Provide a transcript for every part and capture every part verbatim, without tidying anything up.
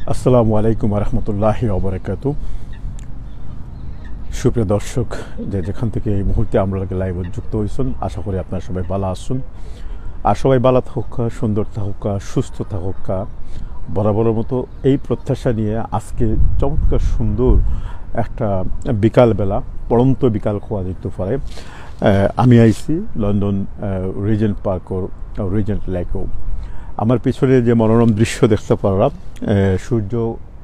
আসসালামু আলাইকুম রহমতুল্লাহি ওবরাকাতু। সুপ্রিয় দর্শক, যে যেখান থেকে এই মুহূর্তে আমরা লগে লাইভে যুক্ত হইছেন, আশা করি আপনারা সবাই ভালো আছেন। আর সবাই ভালো থাকুক্কা, সুন্দর থাকুক্কা, সুস্থ থাকুক্কা। বরাবরের মতো এই প্রত্যাশা নিয়ে আজকে চমৎকার সুন্দর একটা বিকালবেলা, পড়ন্ত বিকাল কওয়া যেতে পারে। আহ, আমি আইছি লন্ডন, আহ, রিজেন্ট পার্কর, আহ, রিজেন্ট লেকও। আমার পিছনে যে মনোরম দৃশ্য দেখতে পাররা, আহ, সূর্য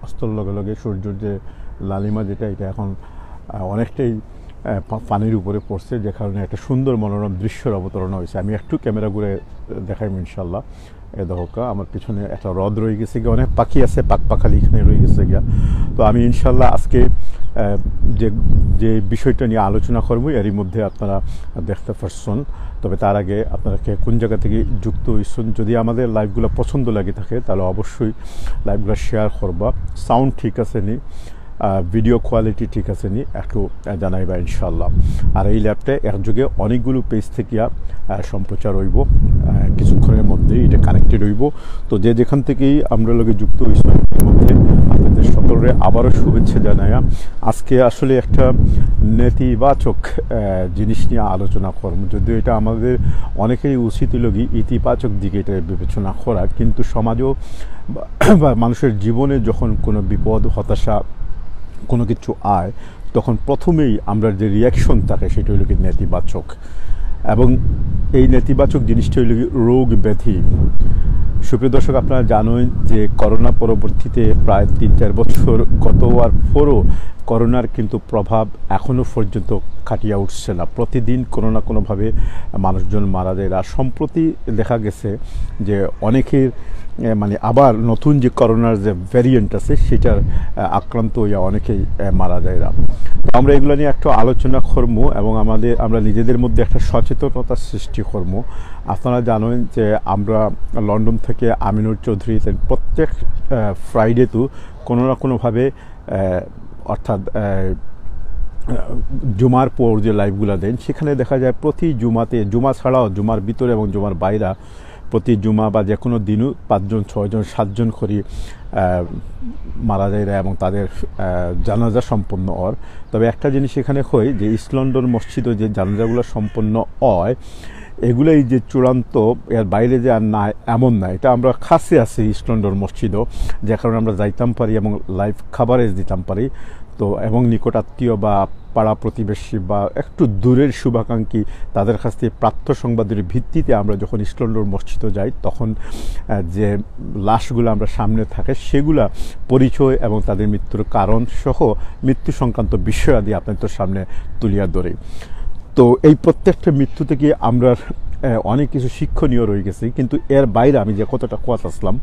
অস্তর লগে লগে সূর্যর যে লালিমা, যেটা, এটা এখন, আহ, অনেকটাই, আহ, পা-, পানির উপরে পড়ছে, যে কারণে একটা সুন্দর মনোরম দৃশ্যর অবতারণা হইছে। আমি একটু ক্যামেরা ঘুরে, আহ, দেখাইমু ইনশাল্লাহ। এ দেখউক্কা, আমার পিছনে একটা হ্রদ রয়ে গেছে গিয়া, অনেক পাখি আছে, পাকপাখালি এখানে রয়ে গেছে গিয়া। তো আমি ইনশাল্লাহ আজকে, আহ, যে, যে বিষয়টা নিয়ে আলোচনা করবো, এরই মধ্যে আপনারা দেখতে পারছেন। তবে তার আগে আপনারা কে কোন জায়গা থেকে যুক্ত হইছেন, যদি আমাদের লাইভগুলো পছন্দ লাগে থাকে, তাহলে অবশ্যই লাইভগুলো শেয়ার করবা। সাউন্ড ঠিক আছে নি, আহ, ভিডিও কোয়ালিটি ঠিক আছে নি, একটু, আহ, জানাইবা ইনশাল্লাহ। আর এই লাইভটা একযোগে অনেকগুলো পেজ থেকে, আহ, সম্প্রচার হইব, আহ, কিছুক্ষণের মধ্যেই এটা কানেক্টেড হইব। তো যে যেখান থেকেই আমরা লগে যুক্ত হইছেন, এর মধ্যে আপনাদের সকলরে আবারও শুভেচ্ছা জানাইয়া আজকে আসলে একটা নেতিবাচক, আহ, জিনিস নিয়ে আলোচনা করব। যদিও এটা আমাদের অনেকেরই উচিত হইল কি ইতিবাচক দিকে এটা বিবেচনা করা, কিন্তু সমাজেও বা, বা মানুষের জীবনে যখন কোনো বিপদ, হতাশা, কোনো কিছু আয়, তখন প্রথমেই আমরা যে রিয়াকশন থাকে সেটা হলো কি নেতিবাচক। এবং এই নেতিবাচক জিনিসটা হলো কি রোগ ব্যাধি। সুপ্রিয় দর্শক, আপনারা জানেন যে করোনা পরবর্তীতে প্রায় তিন চার বছর গত হওয়ার পরও করোনার কিন্তু প্রভাব এখনও পর্যন্ত কাটিয়া উঠছে না। প্রতিদিন কোনো না কোনোভাবে মানুষজন মারা যায়। আর সম্প্রতি দেখা গেছে যে অনেকের, এ, মানে, আবার নতুন যে করোনার যে ভ্যারিয়েন্ট আছে, সেটার, এ, আক্রান্ত হইয়া অনেকেই, এ, মারা যায়। তো আমরা এগুলো নিয়ে একটু আলোচনা করবো এবং আমাদের, আমরা নিজেদের মধ্যে একটা সচেতনতা সৃষ্টি করবো। আপনারা জানেন যে আমরা লন্ডন থেকে আমিনুর চৌধুরী তাই প্রত্যেক, এ, ফ্রাইডে তো কোনো না কোনোভাবে, এ, অর্থাৎ, এ, জুমার পর যে লাইভগুলো দেন, সেখানে দেখা যায় প্রতি জুমাতে, জুমা ছাড়াও জুমার ভিতরে এবং জুমার বাইরা প্রতি জুমা বা যে কোনো দিনও পাঁচজন, ছয়জন, সাতজন করি, আহ, মারা যায়রা এবং তাদের, আহ, জানাজা সম্পন্ন অর। তবে একটা জিনিস এখানে হয় যে ইস্ট লন্ডন মসজিদে যে জানাজাগুলো সম্পন্ন হয়, এগুলাই যে চূড়ান্ত, এর বাইরে যে আর নাই এমন না। এটা আমরা কাছে আছি ইস্ট লন্ডন মসজিদও, যে কারণে আমরা যাইতাম পারি এবং লাইভ কাভারেজ দিতাম পারি। তো এবং নিকটাত্মীয় বা পাড়া প্রতিবেশী বা একটু দূরের শুভাকাঙ্ক্ষী, তাদের কাছ থেকে প্রাপ্ত সংবাদের ভিত্তিতে আমরা যখন ইস্ট লন্ডন মসজিদে যাই, তখন, আহ, যে লাশগুলো আমরা সামনে থাকে, সেগুলা পরিচয় এবং তাদের মৃত্যুর কারণ সহ মৃত্যু সংক্রান্ত বিষয়াদি আপনাদের সামনে তুলিয়া ধরি। তো এই প্রত্যেকটা মৃত্যু থেকে আমরা, আহ, অনেক কিছু শিক্ষণীয় রয়ে গেছি, কিন্তু এর বাইরে আমি যে কথাটা কথা আসলাম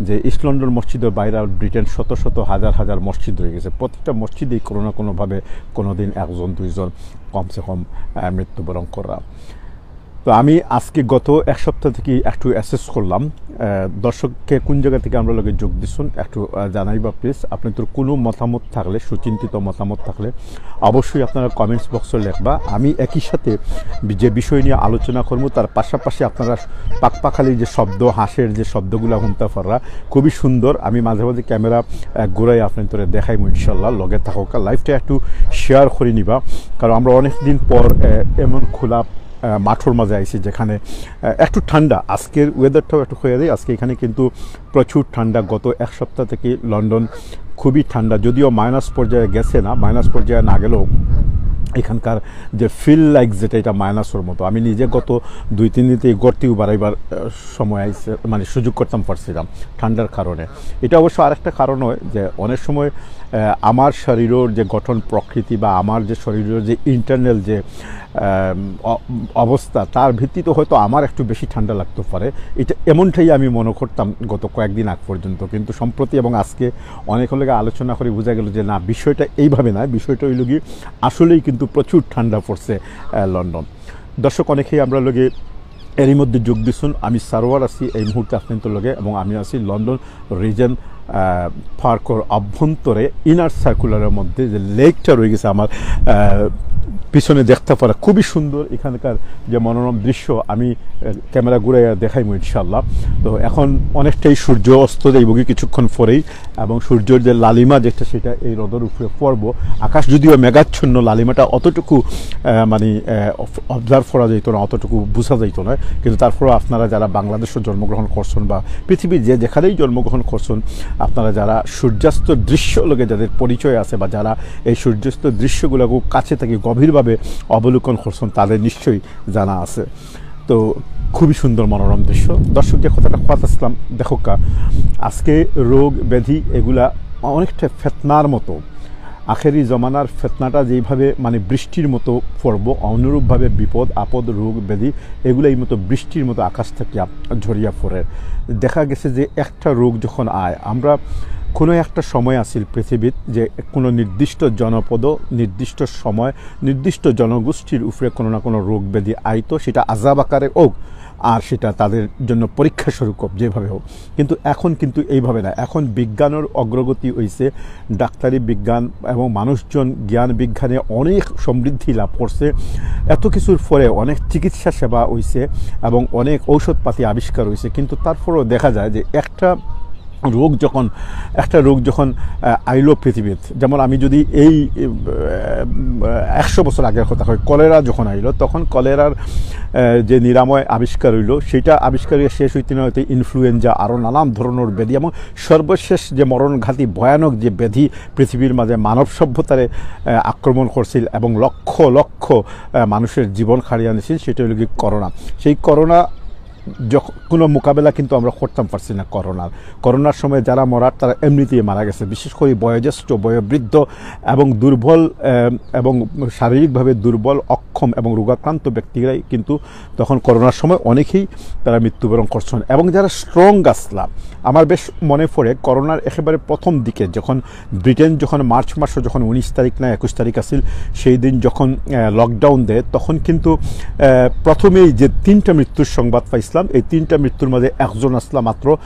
যে ইস্ট লন্ডন মসজিদের বাইরে আর ব্রিটেন শত শত হাজার হাজার মসজিদ রয়ে গেছে, প্রত্যেকটা মসজিদেই কোনো না কোনোভাবে কোনোদিন একজন দুইজন কমসে কম, আহ, মৃত্যুবরণ করা। তো আমি আজকে গত এক সপ্তাহ থেকে একটু অ্যাসেস করলাম, আহ, দর্শককে কোন জায়গা থেকে আমরা লগে যোগ দিচ্ছেন একটু, আহ, জানাইবা প্লিজ। আপনাদের কোনো মতামত থাকলে, সুচিন্তিত মতামত থাকলে অবশ্যই আপনারা কমেন্টস বক্সে লেখবা। আমি একই সাথে বি-, যে বিষয় নিয়ে আলোচনা করবো, তার পাশাপাশি আপনারা পাকপাখালি যে শব্দ, হাঁসের যে শব্দগুলা হুনতা পাররা, খুবই সুন্দর। আমি মাঝে মাঝে ক্যামেরা, আহ, ঘুরাই আপনাদের দেখাইমু ইনশাল্লাহ। লগে থাকুক্কা, লাইভটা একটু শেয়ার করে নিবা, কারণ আমরা অনেক দিন পর, আহ, এমন খোলা, আহ, মাঠর মাঝে আইছি যেখানে, আহ, একটু ঠান্ডা। আজকের ওয়েদারটাও একটু হয়ে যায়। আজকে এখানে কিন্তু প্রচুর ঠান্ডা। গত এক সপ্তাহ থেকে লন্ডন খুবই ঠান্ডা, যদিও মাইনাস পর্যায়ে গেছে না, মাইনাস পর্যায়ে না গেলেও এখানকার যে ফিল লাইক যেটা, এটা মাইনাসের মতো। আমি নিজে গত দুই তিন দিন থেকে গড়তেও বাড়াইবার, আহ, সময় আইছে, মানে সুযোগ করতাম পারছিলাম ঠান্ডার কারণে। এটা অবশ্য আরেকটা কারণ হয় যে অনেক সময়, আহ, আমার শরীরের যে গঠন প্রকৃতি বা আমার যে শরীরের যে ইন্টারনাল যে, আহ, অ-, অবস্থা, তার ভিত্তিতে হয়তো আমার একটু বেশি ঠান্ডা লাগতে পারে। এটা এমনটাই আমি মনে করতাম গত কয়েকদিন আগ পর্যন্ত, কিন্তু সম্প্রতি এবং আজকে অনেক লোকে আলোচনা করে বোঝা গেল যে না, বিষয়টা এইভাবে না, বিষয়টা হইল কি আসলেই কিন্তু প্রচুর ঠান্ডা পড়ছে, আহ, লন্ডন। দর্শক অনেকেই আমরা লগে এরই মধ্যে যোগ দিছুন। আমি সারোয়ার আছি এই মুহূর্তে আপনাদের লগে এবং আমি আছি লন্ডন রিজেন্ট, আহ, পার্কর অভ্যন্তরে ইনার সার্কুলারের মধ্যে যে লেকটা রয়ে গেছে আমার, আহ, পিছনে দেখতে পারা খুবই সুন্দর এখানকার যে মনোরম দৃশ্য। আমি আহ, ক্যামেরা ঘুরাইয়া দেখাইমু ইনশাল্লাহ। তো এখন অনেকটাই সূর্য অস্ত যাইবগি কিছুক্ষণ পরেই, এবং সূর্যর যে লালিমা যেটা, সেটা এই হ্রদর উপরে পড়বো। আকাশ যদিও মেঘাচ্ছন্ন, লালিমাটা অতটুকু আহ, মানে অবজার্ভ করা যাইতো না, অতটুকু বোঝা যাইতো না, কিন্তু তারপরেও আপনারা যারা বাংলাদেশে জন্মগ্রহণ করছেন বা পৃথিবীর যে যেখানেই জন্মগ্রহণ করছেন, আপনারা যারা সূর্যাস্ত দৃশ্য লগে যাদের পরিচয় আছে বা যারা এই সূর্যাস্ত দৃশ্যগুলো খুব কাছে থেকে গভীরভাবে অবলোকন করছেন, তাদের নিশ্চয়ই জানা আছে। তো খুবই সুন্দর মনোরম দৃশ্য। দর্শক, যে কথাটা কথা আসলাম, দেখো কা, আজকে রোগ ব্যাধি এগুলা অনেকটা ফেতনার মতো। আখেরি জমানার ফেতনাটা যেইভাবে মানে বৃষ্টির মতো পড়ব, অনুরূপভাবে বিপদ আপদ রোগ ব্যাধি এগুলা এই মতো বৃষ্টির মতো আকাশ থেকে আপ- ঝরিয়া পড়ে। দেখা গেছে যে একটা রোগ যখন আয়, আমরা কোনো একটা সময় আছিল পৃথিবীত যে কোনো নির্দিষ্ট জনপদ, নির্দিষ্ট সময়, নির্দিষ্ট জনগোষ্ঠীর উপরে কোনো না কোনো রোগ ব্যাধি আইতো, সেটা আজাব আকারে হোক আর সেটা তাদের জন্য পরীক্ষা স্বরূপ হোক, যেভাবে হোক। কিন্তু এখন কিন্তু এইভাবে না। এখন বিজ্ঞানের অগ্রগতি হইছে, ডাক্তারি বিজ্ঞান এবং মানুষজন জ্ঞান বিজ্ঞানে অনেক সমৃদ্ধি লাভ করছে। এত কিছুর পরে অনেক চিকিৎসা সেবা হইছে এবং অনেক ঔষধপাতি আবিষ্কার হইছে, কিন্তু তারপরেও দেখা যায় যে একটা রোগ যখন একটা রোগ যখন আহ, আইলো পৃথিবীত, যেমন আমি যদি এই আহ, একশো বছর আগের কথা কই, কলেরা যখন আইলো, তখন কলেরার আহ, যে নিরাময় আবিষ্কার হইলো, সেটা আবিষ্কার হয়ে শেষ হইতে না হইতে ইনফ্লুয়েঞ্জা, আরও নানান ধরনের ব্যাধি, এবং সর্বশেষ যে মরণঘাতী ভয়ানক যে ব্যাধি পৃথিবীর মাঝে মানব সভ্যতারে আহ, আক্রমণ করছিল এবং লক্ষ লক্ষ আহ, মানুষের জীবন খাড়িয়া নিছিল, সেটা হইল কি করোনা। সেই করোনা যখন কোনো মোকাবেলা কিন্তু আমরা করতাম পারছি না করোনার। করোনার সময় যারা মরার, তারা এমনিতেই মারা গেছে, বিশেষ করে বয়োজ্যেষ্ঠ, বয়োবৃদ্ধ এবং দুর্বল আহ, এবং শারীরিকভাবে দুর্বল, অক্ষম এবং রোগাক্রান্ত ব্যক্তিরাই কিন্তু তখন করোনার সময় অনেকেই তারা মৃত্যুবরণ করছেন। এবং যারা স্ট্রং আসলা, আমার বেশ মনে পড়ে করোনার একেবারে প্রথম দিকে যখন ব্রিটেন যখন মার্চ মাসে যখন উনিশ তারিখ না একুশ তারিখ আছিল, সেই দিন যখন লকডাউন দেয়, তখন কিন্তু আহ, প্রথমেই যে তিনটা মৃত্যুর সংবাদ পাইছিলাম, এই তিনটা মৃত্যুর মাঝে একজন আসলা মাত্র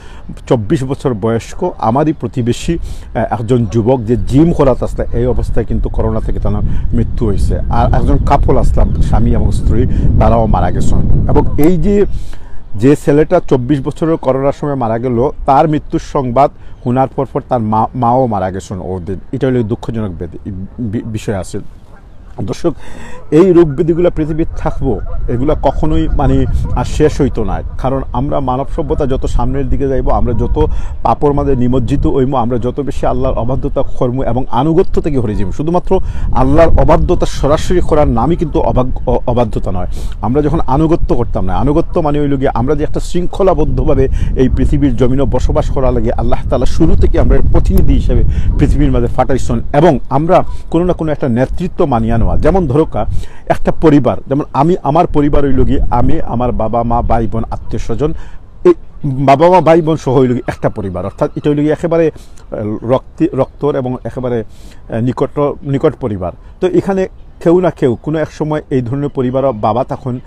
চব্বিশ বছর বয়স্ক, আমারই প্রতিবেশী আহ, একজন যুবক যে জিম করাত আসলে, এই অবস্থায় কিন্তু করোনা থেকে তার মৃত্যু হয়েছে। আর একজন কাপল আসলাম, স্বামী এবং স্ত্রী, তারাও মারা গেছেন। এবং এই যে যে ছেলেটা চব্বিশ বছরের করোনার সময় মারা গেল, তার মৃত্যুর সংবাদ শোনার পর পর তার মা মাও মারা গেছেন ওর দিন। এটা হলো দুঃখজনক ব্যাধি- বি- বিষয় আছে। দর্শক, এই রোগ ব্যাধিগুলো পৃথিবীত থাকবো, এগুলা কখনোই মানে আর শেষ হইতো না। কারণ আমরা মানব সভ্যতা যত সামনের দিকে যাইবো, আমরা যত পাপর মাঝে নিমজ্জিত হইমু, আমরা যত বেশি আল্লাহর অবাধ্যতা করমু এবং আনুগত্য থেকে হরে যাইমু। শুধুমাত্র আল্লাহর অবাধ্যতা সরাসরি করার নামই কিন্তু অবাগ- অ- অবাধ্যতা নয়। আমরা যখন আনুগত্য করতাম না, আনুগত্য মানে হইল গিয়ে আমরা যে একটা শৃঙ্খলাবদ্ধভাবে এই পৃথিবীর জমিনে বসবাস করা লাগে, আল্লাহ তাআলা শুরু থেকে আমরা প্রতিনিধি হিসেবে পৃথিবীর মাঝে ফাটাইছন এবং আমরা কোনো না কোনো একটা নেতৃত্ব মানিয়া নেওয়া। যেমন ধরো কা, একটা পরিবার, যেমন আমি, আমার পরিবার হইল গিয়ে আমি, আমার বাবা মা, ভাই বোন, আত্মীয় স্বজন, এই বাবা মা ভাই বোন সহ হইল গিয়ে একটা পরিবার। অর্থাৎ এটা হইল গিয়ে একেবারে আহ, রক্তি রক্তর এবং একেবারে আহ, নিকট নিকট পরিবার। তো এখানে কেউ না কেউ কোনো এক সময় এই ধরনের পরিবারও বাবা তখন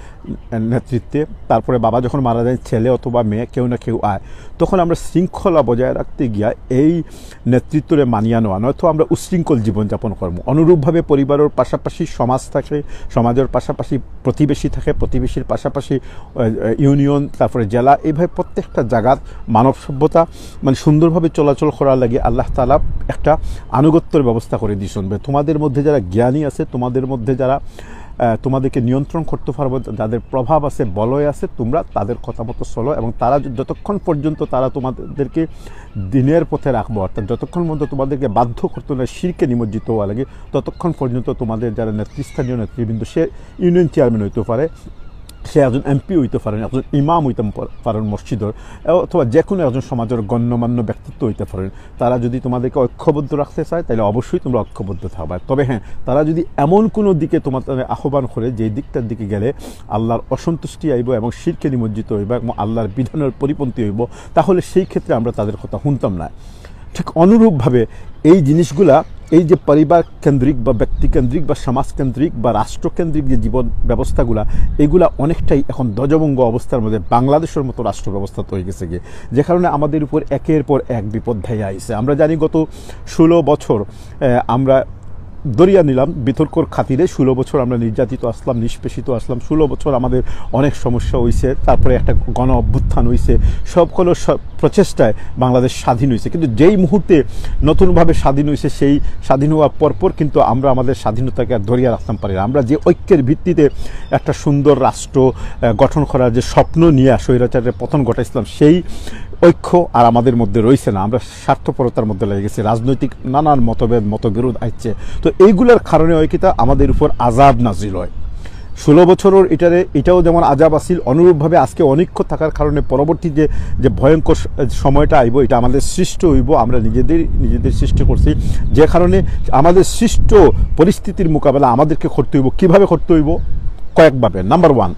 আহ, নেতৃত্বে, তারপরে বাবা যখন মারা যায়, ছেলে অথবা মেয়ে কেউ না কেউ আয়, তখন আমরা শৃঙ্খলা বজায় রাখতে গিয়া এই নেতৃত্বরে মানিয়া নেওয়া, নয়তো আমরা উশৃঙ্খল জীবনযাপন করবো। অনুরূপভাবে পরিবারের পাশাপাশি সমাজ থাকে, সমাজের পাশাপাশি প্রতিবেশী থাকে, প্রতিবেশীর পাশাপাশি আহ, আহ, ইউনিয়ন, তারপরে জেলা, এইভাবে প্রত্যেকটা জায়গার মানব সভ্যতা মানে সুন্দরভাবে চলাচল করার লাগে আল্লাহ তাআলা একটা আনুগত্যের ব্যবস্থা করে দিয়েছেন। বে, তোমাদের মধ্যে যারা জ্ঞানী আছে, তোমাদের মধ্যে যারা আহ, তোমাদেরকে নিয়ন্ত্রণ করতে পারবো, যাদের প্রভাব আছে, বলয় আছে, তোমরা তাদের কথা মতো চলো। এবং তারা য- যতক্ষণ পর্যন্ত তারা তোমাদেরকে দিনের পথে রাখবো, অর্থাৎ যতক্ষণ পর্যন্ত তোমাদেরকে বাধ্য করতো না শিরকে নিমজ্জিত হওয়া লাগে, ততক্ষণ পর্যন্ত তোমাদের যারা নেতৃস্থানীয় নেতৃবৃন্দ, সে ইউনিয়ন চেয়ারম্যান হইতে পারে, সে একজন এমপি হইতে পারেন, একজন ইমাম হইতে পার- পারেন মসজিদের, অথবা যে কোনো একজন সমাজের গণ্যমান্য ব্যক্তিত্ব হইতে পারেন, তারা যদি তোমাদেরকে ঐক্যবদ্ধ রাখতে চায়, তাহলে অবশ্যই তোমরা ঐক্যবদ্ধ থাকবে। তবে হ্যাঁ, তারা যদি এমন কোনো দিকে তোমাদের আহ্বান করে, যে দিকটার দিকে গেলে আল্লাহর অসন্তুষ্টি আইব এবং শিরকে নিমজ্জিত হইব এবং আল্লাহর বিধানের পরিপন্থী হইব, তাহলে সেই ক্ষেত্রে আমরা তাদের কথা শুনতাম না। ঠিক অনুরূপভাবে এই জিনিসগুলা, এই যে পরিবার কেন্দ্রিক বা ব্যক্তি কেন্দ্রিক বা সমাজ কেন্দ্রিক বা রাষ্ট্রকেন্দ্রিক যে জীবন ব্যবস্থাগুলা, এগুলা অনেকটাই এখন ধ্বজভঙ্গ অবস্থার মধ্যে, বাংলাদেশের মতো রাষ্ট্র ব্যবস্থা তৈরি গেছে গিয়ে, যে কারণে আমাদের উপর একের পর এক বিপদ ঢাইয়া আইছে। আমরা জানি গত ষোলো বছর আহ, আমরা ধরিয়া নিলাম বিতর্কর খাতিরে, ষোলো বছর আমরা নির্যাতিত আসলাম, নিষ্পেষিত আসলাম, ষোলো বছর আমাদের অনেক সমস্যা হইছে, তারপরে একটা গণ অভ্যুত্থান হইছে। সকল স- প্রচেষ্টায় বাংলাদেশ স্বাধীন হইছে, কিন্তু যেই মুহূর্তে নতুনভাবে স্বাধীন হইছে, সেই স্বাধীন হওয়ার পরপর কিন্তু আমরা আমাদের স্বাধীনতাকে আর ধরিয়া রাখতাম পারি না। আমরা যে ঐক্যের ভিত্তিতে একটা সুন্দর রাষ্ট্র আহ, গঠন করার যে স্বপ্ন নিয়া স্বৈরাচারের পতন ঘটাইছিলাম, সেই ঐক্য আর আমাদের মধ্যে রইছে না। আমরা স্বার্থপরতার মধ্যে লেগে গেছি, রাজনৈতিক নানান মতভেদ, মতবিরোধ আইছে। তো এইগুলার কারণে হয় কিতা, আমাদের উপর আযাব নাজিল হয়। ষোলো বছরের এটারে, এটাও যেমন আযাব আছিল, অনুরূপভাবে আজকে অনৈক্য থাকার কারণে পরবর্তী যে, যে ভয়ঙ্কর স-, সময়টা আইব, এটা আমাদের সৃষ্ট হইব, আমরা নিজেদের, নিজেদের সৃষ্টি করছি, যে কারণে আমাদের সৃষ্ট পরিস্থিতির মোকাবেলা আমাদেরকে করতে হইব। কিভাবে করতে হইব? কয়েকভাবে। নাম্বার ওয়ান,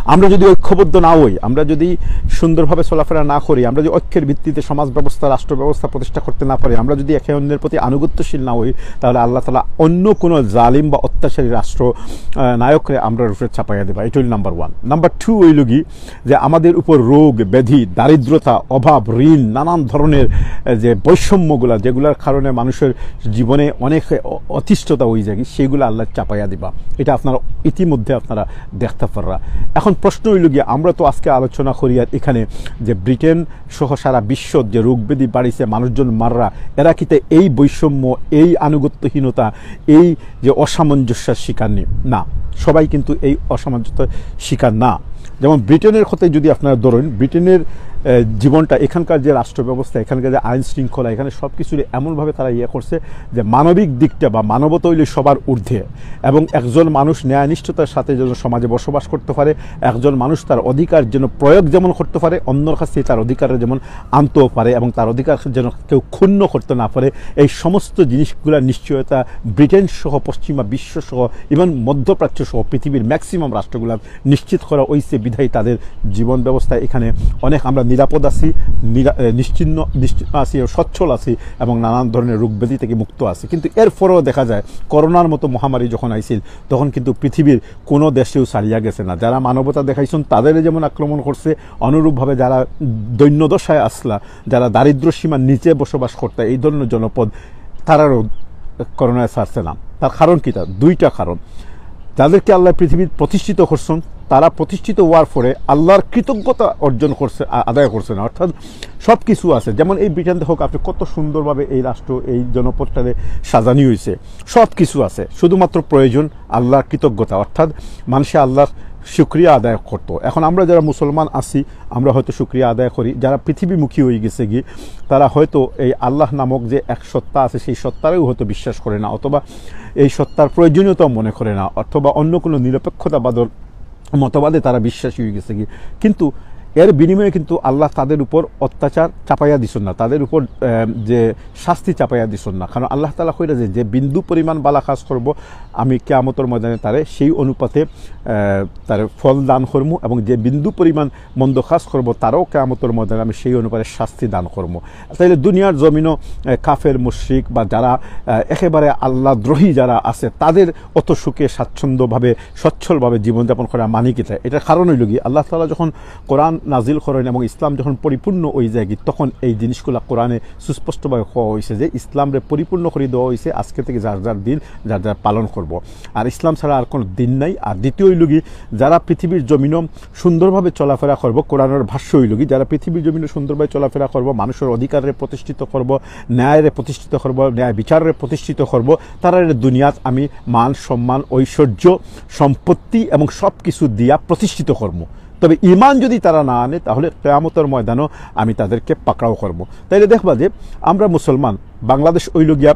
আমরা যদি ঐক্যবদ্ধ না হই, আমরা যদি সুন্দরভাবে চলাফেরা না করি, আমরা যদি ঐক্যের ভিত্তিতে সমাজ ব্যবস্থা, রাষ্ট্র ব্যবস্থা প্রতিষ্ঠা করতে না পারি, আমরা যদি একে অন্যের প্রতি আনুগত্যশীল না হই, তাহলে আল্লাহ তাআলা অন্য কোনো জালিম বা অত্যাচারী রাষ্ট্র, আহ, নায়করে আমরার উপরে চাপাইয়া দেবা। এটা হইল নাম্বার ওয়ান। নাম্বার টু হইল কি, যে আমাদের উপর রোগ ব্যাধি, দারিদ্রতা, অভাব, ঋণ, নানান ধরনের, আহ, যে বৈষম্যগুলা, যেগুলার কারণে মানুষের জীবনে অনেক অ-, অতিষ্ঠতা হয়ে যায়, সেইগুলো আল্লাহ চাপাইয়া দিবা। এটা আপনারা ইতিমধ্যে আপনারা দেখতে পাররা। এখন প্রশ্ন হইল গিয়া, আমরা তো আজকে আলোচনা করি আর এখানে যে ব্রিটেন সহ সারা বিশ্ব যে রোগ ব্যাধি বাড়িছে, মানুষজন মাররা, এরা কিতা এই বৈষম্য, এই আনুগত্যহীনতা, এই যে অসামঞ্জস্যের শিকার নেই? না, সবাই কিন্তু এই অসামঞ্জস্যের শিকার না। যেমন ব্রিটেনের কথাই যদি আপনারা ধরেন, ব্রিটেনের, আহ, জীবনটা, এখানকার যে রাষ্ট্র ব্যবস্থা, এখানকার যে আইন শৃঙ্খলা, এখানে সব কিছুর এমনভাবে তারা ইয়ে করছে যে মানবিক দিকটা বা মানবতা হইলে সবার ঊর্ধ্বে, এবং একজন মানুষ ন্যায়নিষ্ঠতার সাথে যেন সমাজে বসবাস করতে পারে, একজন মানুষ তার অধিকার যেন প্রয়োগ যেমন করতে পারে, অন্যর কাছে তার অধিকারের যেমন আনতেও পারে, এবং তার অধিকার যেন কেউ ক্ষুণ্ণ করতে না পারে, এই সমস্ত জিনিসগুলা নিশ্চয়তা ব্রিটেন সহ পশ্চিমা বিশ্ব সহ, ইভেন মধ্যপ্রাচ্য সহ পৃথিবীর ম্যাক্সিমাম রাষ্ট্রগুলা নিশ্চিত করা হইছে। বিধায় তাদের জীবন ব্যবস্থা এখানে অনেক আমরা নিরাপদ আছি, নিরা-, এ, নিশ্চিহ্ন, নিশ্চিহ্ন আছি, সচ্ছল আছি এবং নানান ধরনের রোগ ব্যাধি থেকে মুক্ত আছি। কিন্তু এরপরেও দেখা যায়, করোনার মতো মহামারী যখন আইছিল, তখন কিন্তু পৃথিবীর কোনো দেশেও ছাড়িয়া গেছে না। যারা মানবতা দেখাইছেন, তাদের যেমন আক্রমণ করছে, অনুরূপভাবে যারা দৈন্য দশায় আসলা, যারা দারিদ্র সীমার নিচে বসবাস করতে, এই ধরনের জনপদ, তারারও করোনায় ছাড়ছে না। তার কারণ কিতা? দুইটা কারণ। যাদেরকে আল্লাহ পৃথিবীত প্রতিষ্ঠিত করছেন, তারা প্রতিষ্ঠিত হওয়ার পরে আল্লাহর কৃতজ্ঞতা অর্জন করছে, আ-, আদায় করছে না। অর্থাৎ সব কিছু আছে, যেমন এই ব্রিটেন দেখো, আপনি কত সুন্দরভাবে এই রাষ্ট্র, এই জনপদটারে সাজানি হইছে, সব কিছু আছে, শুধুমাত্র প্রয়োজন আল্লাহর কৃতজ্ঞতা, অর্থাৎ মানুষে আল্লাহর শুকরিয়া আদায় করতো। এখন আমরা যারা মুসলমান আছি, আমরা হয়তো শুকরিয়া আদায় করি। যারা পৃথিবীমুখী হয়ে গেছে কি, তারা হয়তো এই আল্লাহ নামক যে এক সত্তা আছে, সেই সত্তারেও হয়তো বিশ্বাস করে না, অথবা এই সত্তার প্রয়োজনীয়তাও মনে করে না, অথবা অন্য কোনো নিরপেক্ষতাবাদর মতবাদে তারা বিশ্বাসী হয়ে গেছে কি। কিন্তু এর বিনিময়ে কিন্তু আল্লাহ তাদের উপর অত্যাচার চাপাইয়া দিছেন না, তাদের উপর, আহ, যে শাস্তি চাপাইয়া দিছেন না। কারণ আল্লাহ তাআলা কইরা যে, "যে বিন্দু পরিমাণ বালা কাজ করব, আমি কিয়ামতর ময়দানে তারে সেই অনুপাতে, আহ, তারে ফল দান করমু, এবং যে বিন্দু পরিমাণ মন্দ কাজ করব, তারও কিয়ামতর ময়দানে আমি সেই অনুপাতে শাস্তি দান করমু।" তাইলে দুনিয়ার জমিনও, আহ, কাফের, মুশরিক বা যারা, আহ, একেবারে আল্লাহদ্রোহী যারা আছে, তাদের অত সুখে, স্বাচ্ছন্দ্যভাবে, সচ্ছলভাবে জীবনযাপন করা মানে কিতা? এটার কারণ হইল কি, আল্লাহ তাআলা যখন কোরআন নাজিল করেন এবং ইসলাম যখন পরিপূর্ণ হয়ে যায় কি, তখন এই জিনিসগুলা কোরআনে সুস্পষ্টভাবে কওয়া হয়েছে যে ইসলামরে পরিপূর্ণ করে দেওয়া হয়েছে, আজকে থেকে যার যার দিন যার যার পালন করব। আর ইসলাম ছাড়া আর কোনো দিন নাই। আর দ্বিতীয় হইল কি, যারা পৃথিবীর জমিনও সুন্দরভাবে চলাফেরা করব, কোরআনের ভাষ্য হইল কি, যারা পৃথিবীর জমিনও সুন্দরভাবে চলাফেরা করব, মানুষের অধিকাররে প্রতিষ্ঠিত করব, ন্যায়রে প্রতিষ্ঠিত করব, ন্যায় বিচাররে প্রতিষ্ঠিত করব, তারারে দুনিয়াত আমি মান, সম্মান, ঐশ্বর্য, সম্পত্তি এবং সব কিছু দিয়া প্রতিষ্ঠিত করব। তবে ঈমান যদি তারা না আনে, তাহলে কিয়ামতের ময়দানও আমি তাদেরকে পাকড়াও করব। তাইলে দেখবা যে আমরা মুসলমান, বাংলাদেশ হইল গিয়া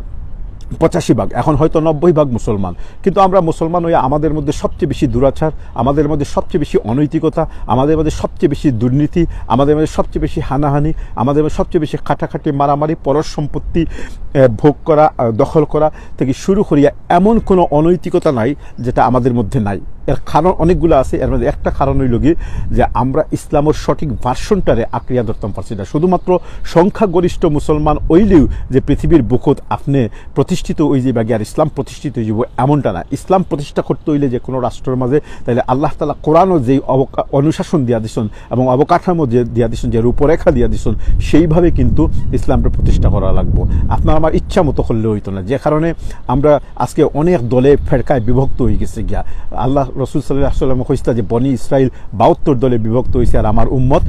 পঁচাশি ভাগ, এখন হয়তো নব্বই ভাগ মুসলমান, কিন্তু আমরা মুসলমান হইয়া আমাদের মধ্যে সবচেয়ে বেশি দুরাচার, আমাদের মধ্যে সবচেয়ে বেশি অনৈতিকতা, আমাদের মধ্যে সবচেয়ে বেশি দুর্নীতি, আমাদের মধ্যে সবচেয়ে বেশি হানাহানি, আমাদের মধ্যে সবচেয়ে বেশি কাটাকাটি, মারামারি, পরর সম্পত্তি, আহ, ভোগ করা, আহ, দখল করা থেকে শুরু করিয়া এমন কোনো অনৈতিকতা নাই যেটা আমাদের মধ্যে নাই। এর কারণ অনেকগুলো আছে। এর মধ্যে একটা কারণ হইল কি, যে আমরা ইসলামের সঠিক ভার্সনটারে আঁকড়িয়া ধরতাম পারছি না। শুধুমাত্র সংখ্যাগরিষ্ঠ মুসলমান হইলেও যে পৃথিবীর বুকত আপনি প্রতি প্রতিষ্ঠিত অই যাইবাগি আর ইসলাম প্রতিষ্ঠিত অই যাইবো, এমনটা না। ইসলাম প্রতিষ্ঠা করতে অইলে যে কোনো রাষ্ট্রর মাঝে, তাইলে আল্লাহ তাআলা কোরআনও যেই অবকা-, অনুশাসন দিয়া দিছইন এবং অবকাঠামো যে দিয়া দিছইন, যে রূপরেখা দিয়া দিছইন, সেইভাবে কিন্তু ইসলামটা প্রতিষ্ঠা করা লাগবো। আপনার আমার ইচ্ছা মতো করলে অইতো না, যে কারণে আমরা আজকে অনেক দলে ফেরকায় বিভক্ত অই গেছে গিয়া। আল্লাহ রসুল সাল্লাল্লাহু আলাইহি ওয়াসাল্লাম কইছলা যে বনি ইসরাইল বাহাত্তর দলে বিভক্ত অইছে আর আমার উম্মত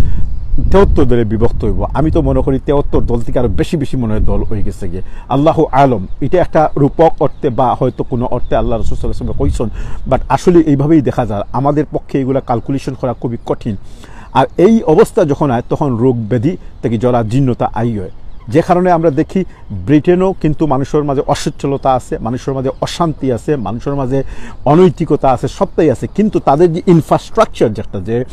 তেহাত্তর দলে বিভক্ত অইবো। আমি তো মনে করি তেহাত্তর দল থাকি আরো বেশি বেশি মনে হয় দল অই গেছে গিয়া। আল্লাহু আলম, ইটা একটা রূপক অর্থে বা হয়তো কোনো অর্থে আল্লাহ রসুল সাল্লাল্লাহু আলাইহি ওয়াসাল্লাম কইছইন, but আসলে এইভাবেই দেখা যায়। আমাদের পক্ষে এগুলা calculation করা খুবই কঠিন। আর এই অবস্থা যখন অয়, তখন রোগ ব্যাধি থাকি জরাজীর্ণতা আই অয়, যে কারণে আমরা দেখি ব্রিটেনও কিন্তু মানুষর মাঝে অসচ্ছলতা আছে, মানুষর মাঝে অশান্তি আছে, মানুষর মাঝে অনৈতিকতা আছে, সবটাই আছে, কিন্তু তাদের যে ইনফ্রাস্ট্রাকচার যেটা, যে,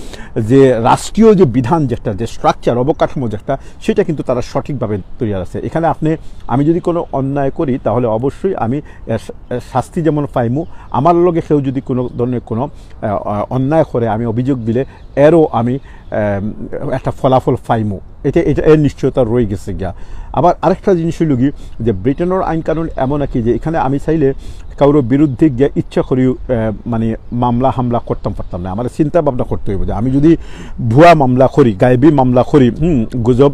যে রাষ্ট্রীয় যে বিধান যেটা, যে স্ট্রাকচার, অবকাঠামো যেটা, সেটা কিন্তু তারা সঠিকভাবে তৈরি আছে। এখানে আপনি, আমি যদি কোনো অন্যায় করি, তাহলে অবশ্যই আমি এর শা-, এর শাস্তি যেমন পাইমু, আমার লগে কেউ যদি কোনো ধরনের কোনো, আহ, আহ, অন্যায় করে, আমি অভিযোগ দিলে এরও আমি, আহ, একটা ফলাফল পাইমু। এটা, এটা এর নিশ্চয়তা রয়ে গেছে গিয়া। আবার আরেকটা জিনিস হইল কি, যে ব্রিটেনের আইন কানুন এমন আর কি, যে এখানে আমি চাইলে কারোর বিরুদ্ধে গিয়া ইচ্ছা করি, আহ, মানে মামলা হামলা করতাম পারতাম না। আমার চিন্তা ভাবনা করতে হইব যে আমি যদি ভুয়া মামলা করি, গায়েবী মামলা করি, হুম, গুজব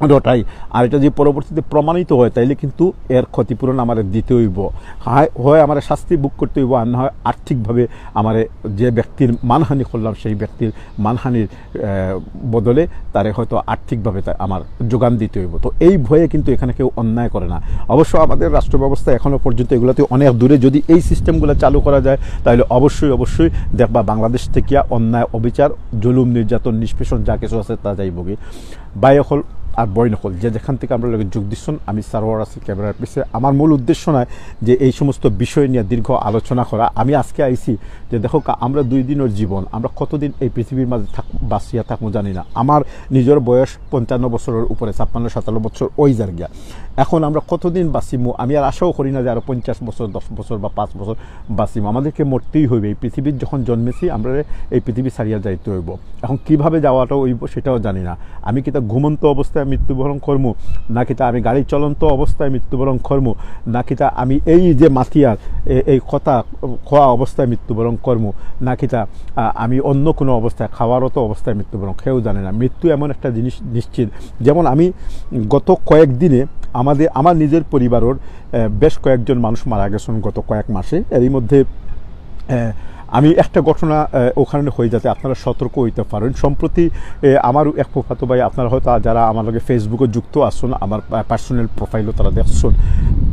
রটাই, আর এটা যদি পরবর্তীতে প্রমাণিত হয়, তাইলে কিন্তু এর ক্ষতিপূরণ আমার দিতে হইব। হয়, হয় আমার শাস্তি ভোগ করতে হইব, আর না হয় আর্থিকভাবে আমার যে ব্যক্তির মানহানি করলাম, সেই ব্যক্তির মানহানির, আহ, বদলে তারে হয়তো আর্থিকভাবে তা-, আমার যোগান দিতে হইব। তো এই ভয়ে কিন্তু এখানে কেউ অন্যায় করে না। অবশ্য আমাদের রাষ্ট্র ব্যবস্থা এখনো পর্যন্ত এগুলাতে অনেক দূরে। যদি এই সিস্টেমগুলো চালু করা যায়, তাহলে অবশ্যই, অবশ্যই দেখবা বাংলাদেশ থেকে অন্যায়, অবিচার, জুলুম, নির্যাতন, নিষ্পেষণ যা কিছু আছে তা যাইবগি। ভাই অকল আর বইন অকল, যে যেখান থেকে আমরার লগে যোগ দিচ্ছেন, আমি সারোয়ার আছি ক্যামেরার পিছে। আমার মূল উদ্দেশ্য নয় যে এই সমস্ত বিষয় নিয়ে দীর্ঘ আলোচনা করা। আমি আজকে আইছি যে দেখো কা-, আমরা দুই দিনের জীবন, আমরা কতদিন এই পৃথিবীর মাঝে থাক-, বাঁচিয়া থাকবো জানি না। আমার নিজের বয়স পঞ্চান্ন বছরের উপরে, ছাপ্পান্ন সাতান্ন বছর ওই যার গিয়া। এখন আমরা কতদিন বাঁচিমু, আমি আর আশাও করি না যে আরো পঞ্চাশ বছর, দশ বছর বা পাঁচ বছর বাঁচিমু। আমাদেরকে মরতেই হইবে। এই পৃথিবীর যখন জন্মেছি, আমরা এই পৃথিবী ছাড়িয়া যাইতে হইব। এখন কিভাবে যাওয়াটা হইব, সেটাও জানি না। আমি কিতা ঘুমন্ত অবস্থায় মৃত্যুবরণ করমু, না কিতা আমি গাড়ি চলন্ত অবস্থায় মৃত্যুবরণ করমু, না কিতা আমি এই যে মাতিয়ার এ-, এই কথা খোয়া অবস্থায় মৃত্যুবরণ করমু, না কিতা, আ, আমি অন্য কোনো অবস্থায়, খাওয়ারত অবস্থায় মৃত্যুবরণ, কেউ জানে না। মৃত্যু এমন একটা জিনিস নিশ্চিত। যেমন আমি গত কয়েক দিনে আমাদের, আমার নিজের পরিবারের, আ, বেশ কয়েকজন মানুষ মারা গেছেন গত কয়েক মাসে। এরই মধ্যে, আ, আমি একটা ঘটনা, আহ, ওখানে হয়ে যাতে আপনারা সতর্ক হইতে পারেন। সম্প্রতি, আহ, আমার এক ফুফাতো ভাই, আপনারা হয়তো যারা আমার লগে Facebook-এ যুক্ত আছেন, আমার পা-, পার্সোনাল প্রোফাইলও তারা দেখছেন,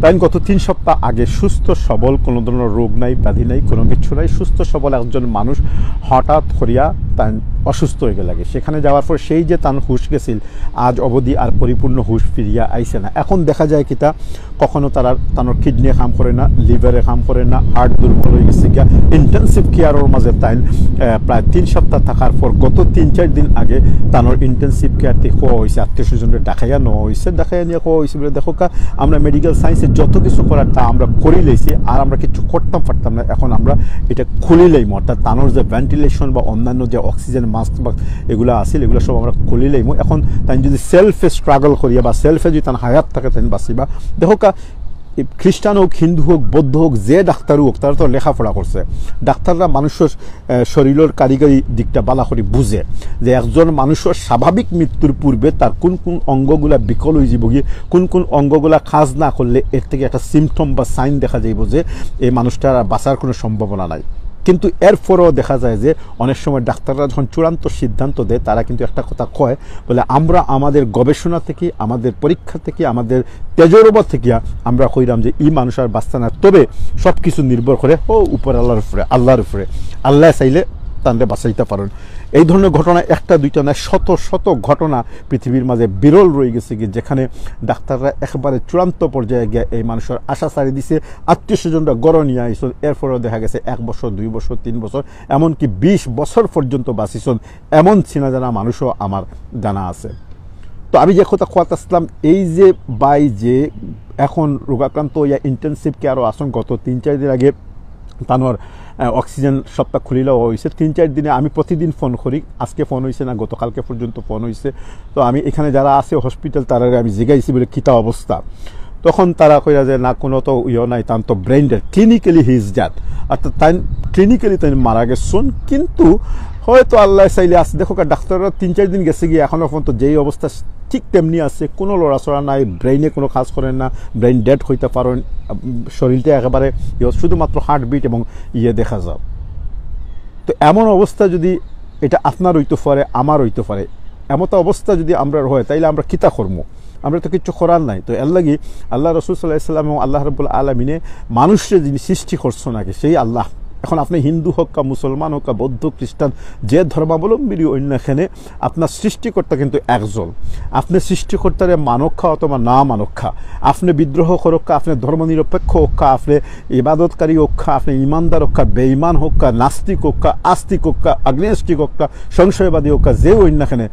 তাই গত তিন সপ্তাহ আগে সুস্থ সবল, কোনো ধরনের রোগ নাই, ব্যাধি নাই, কোনো কিছু নাই, সুস্থ সবল একজন মানুষ হঠাৎ করিয়া তাই অসুস্থ হয়ে গেল। সেখানে যাওয়ার পর সেই যে তান হুশ গেছিল, আজ অবধি আর পরিপূর্ণ হুশ ফিরিয়া আইছে না। এখন দেখা যায় কিতা, কখনো তারার, তানোর কিডনি কাম করে না, লিভারে কাম করে না, হার্ট দুর্বল হয়ে গেছে গিয়া, ইন্টেনসিভ কেয়ারর মাঝে তাইন, আহ, প্রায় তিন সপ্তাহ থাকার পর গত তিন চার দিন আগে তানোর ইন্টেনসিভ কেয়ার থেকে কওয়া হয়েছে, আত্মীয় স্বজনরে ডাকাইয়া নেওয়া হয়েছে, ডাকাইয়া নিয়ে কওয়া হয়েছে বলে, "দেখো কা, আমরা মেডিকেল সায়েন্সে যত কিছু করার তা আমরা করি লইছি, আর আমরা কিছু করতাম পারতাম না, এখন আমরা এটা খুলি লইমু, অর্থাৎ তানোর যে ভেন্টিলেশন বা অন্যান্য যে অক্সিজেন মাস্ক বা এগুলা আছে, এগুলা সব আমরা খুলি লইমু।" এখন তাই যদি সেলফে স্ট্রাগল করিয়া বা সেলফে যদি তান হায়াত থাকে, তাই বাঁচিবা। দেখো কা, খ্রিস্টান হোক, হিন্দু হোক, বৌদ্ধ হোক, যে ডাক্তার হোক, তারা তো লেখাপড়া করছে। ডাক্তাররা মানুষের, আহ, শরীরের কারিগরি দিকটা বালা করে বুঝে, যে একজন মানুষের স্বাভাবিক মৃত্যুর পূর্বে তার কোন কোন অঙ্গগুলা বিকল হয়ে যাবো গিয়ে, কোন কোন অঙ্গগুলা কাজ না করলে এর থেকে একটা সিমটম বা সাইন দেখা যাইব যে এই মানুষটার আর বাঁচার কোনো সম্ভাবনা নাই। কিন্তু এরপরেও দেখা যায় যে অনেক সময় ডাক্তাররা যখন চূড়ান্ত সিদ্ধান্ত দেয়, তারা কিন্তু একটা কথা কয়, বলে, "আমরা আমাদের গবেষণা থেকে, আমাদের পরীক্ষা থেকে, আমাদের তেজরবা থেকে আমরা কইরাম যে এই মানুষ আর বাঁচতে না।" তবে সব কিছু নির্ভর করে ও উপর আল্লাহর উপরে, আল্লাহর উপরে। আল্লাহ চাইলে তানরে বাঁচাইতে পারেন। এই ধরনের ঘটনা একটা দুইটা নয়, শত শত ঘটনা পৃথিবীর মাঝে বিরল রয়ে গেছে কি, যেখানে ডাক্তাররা একেবারে চূড়ান্ত পর্যায়ে গিয়ে এই মানুষের আশা ছাড়ি দিছে, আত্মীয় স্বজনরা গড় নিয়ে আইসন, এরপরেও দেখা গেছে এক বছর, দুই বছর, তিন বছর, এমনকি বিশ বছর পর্যন্ত বাঁচিছন, এমন চিনা জানা মানুষও আমার জানা আছে। তো আমি যে কথা কওয়াত আসলাম, এই যে ভাই যে এখন রোগাক্রান্ত হইয়া ইন্টেনসিভ কেয়ারও আসন, গত তিন চার দিন আগে তানোর, আহ, অক্সিজেন সবটা খুলিলা হয়েছে। তিন চার দিনে আমি প্রতিদিন ফোন করি, আজকে ফোন হয়েছে না, গতকালকে পর্যন্ত ফোন হয়েছে। তো আমি এখানে যারা আছে হসপিটাল, তারা আমি জিগাইছি বলে কিতা অবস্থা। তখন তারা কইরা যে, "না, কোনো তো ইয়ে নাই, তান তো brain dead, clinically he is dead." অর্থাৎ তাই ক্লিনিক্যালি তাই মারা গেছইন, কিন্তু হয়তো আল্লাহ চাইলে আছে। দেখো, ডাক্তাররা তিন চার দিন গেছে গিয়া, এখনো পর্যন্ত যেই অবস্থা ঠিক তেমনি আছে, কোনো লড়াচড়া নাই, ব্রেইনে কোনো কাজ করে না, ব্রেইন ডেড হইতে পারেন, উম, শরীরটা একেবারে ইয়ে, শুধুমাত্র হার্টবিট এবং ইয়ে দেখা যায়। তো এমন অবস্থা যদি এটা আপনার হইতে পারে, আমার হইতে পারে, এমন তো অবস্থা যদি আমরা হয়, তাইলে আমরা কিতা করবো? আমরা তো কিচ্ছু করার নাই। তো এর লাগি আল্লাহ রসুল সাল্লাহ সাল্লাম এবং আল্লাহ রব্বুল আলমিনে মানুষের যিনি সৃষ্টি করছো নাকি, সেই আল্লাহ। এখন আপনি হিন্দু হোক, বা মুসলমান হোক, বা বৌদ্ধ, খ্রিস্টান, যে ধর্মাবলম্বী অন্য এখানে আপনার সৃষ্টিকর্তা কিন্তু একজন। আপনি সৃষ্টিকর্তারে মানক্ষা অথবা না মানক্ষা, আপনি বিদ্রোহ করক্ষা, আপনি ধর্মনিরপেক্ষ হোক্ষা, আপনি ইবাদতকারী হোক্ষা, আপনি ইমানদার হোক্ষা, বেঈমান হোক্ষা, নাস্তিক হোক্ষা, আস্তিক হোক্ষা, আগ্নেয়াস্টিক হোক্ষা, সংশয়বাদী হোক্ষা, যে অন্য এখানে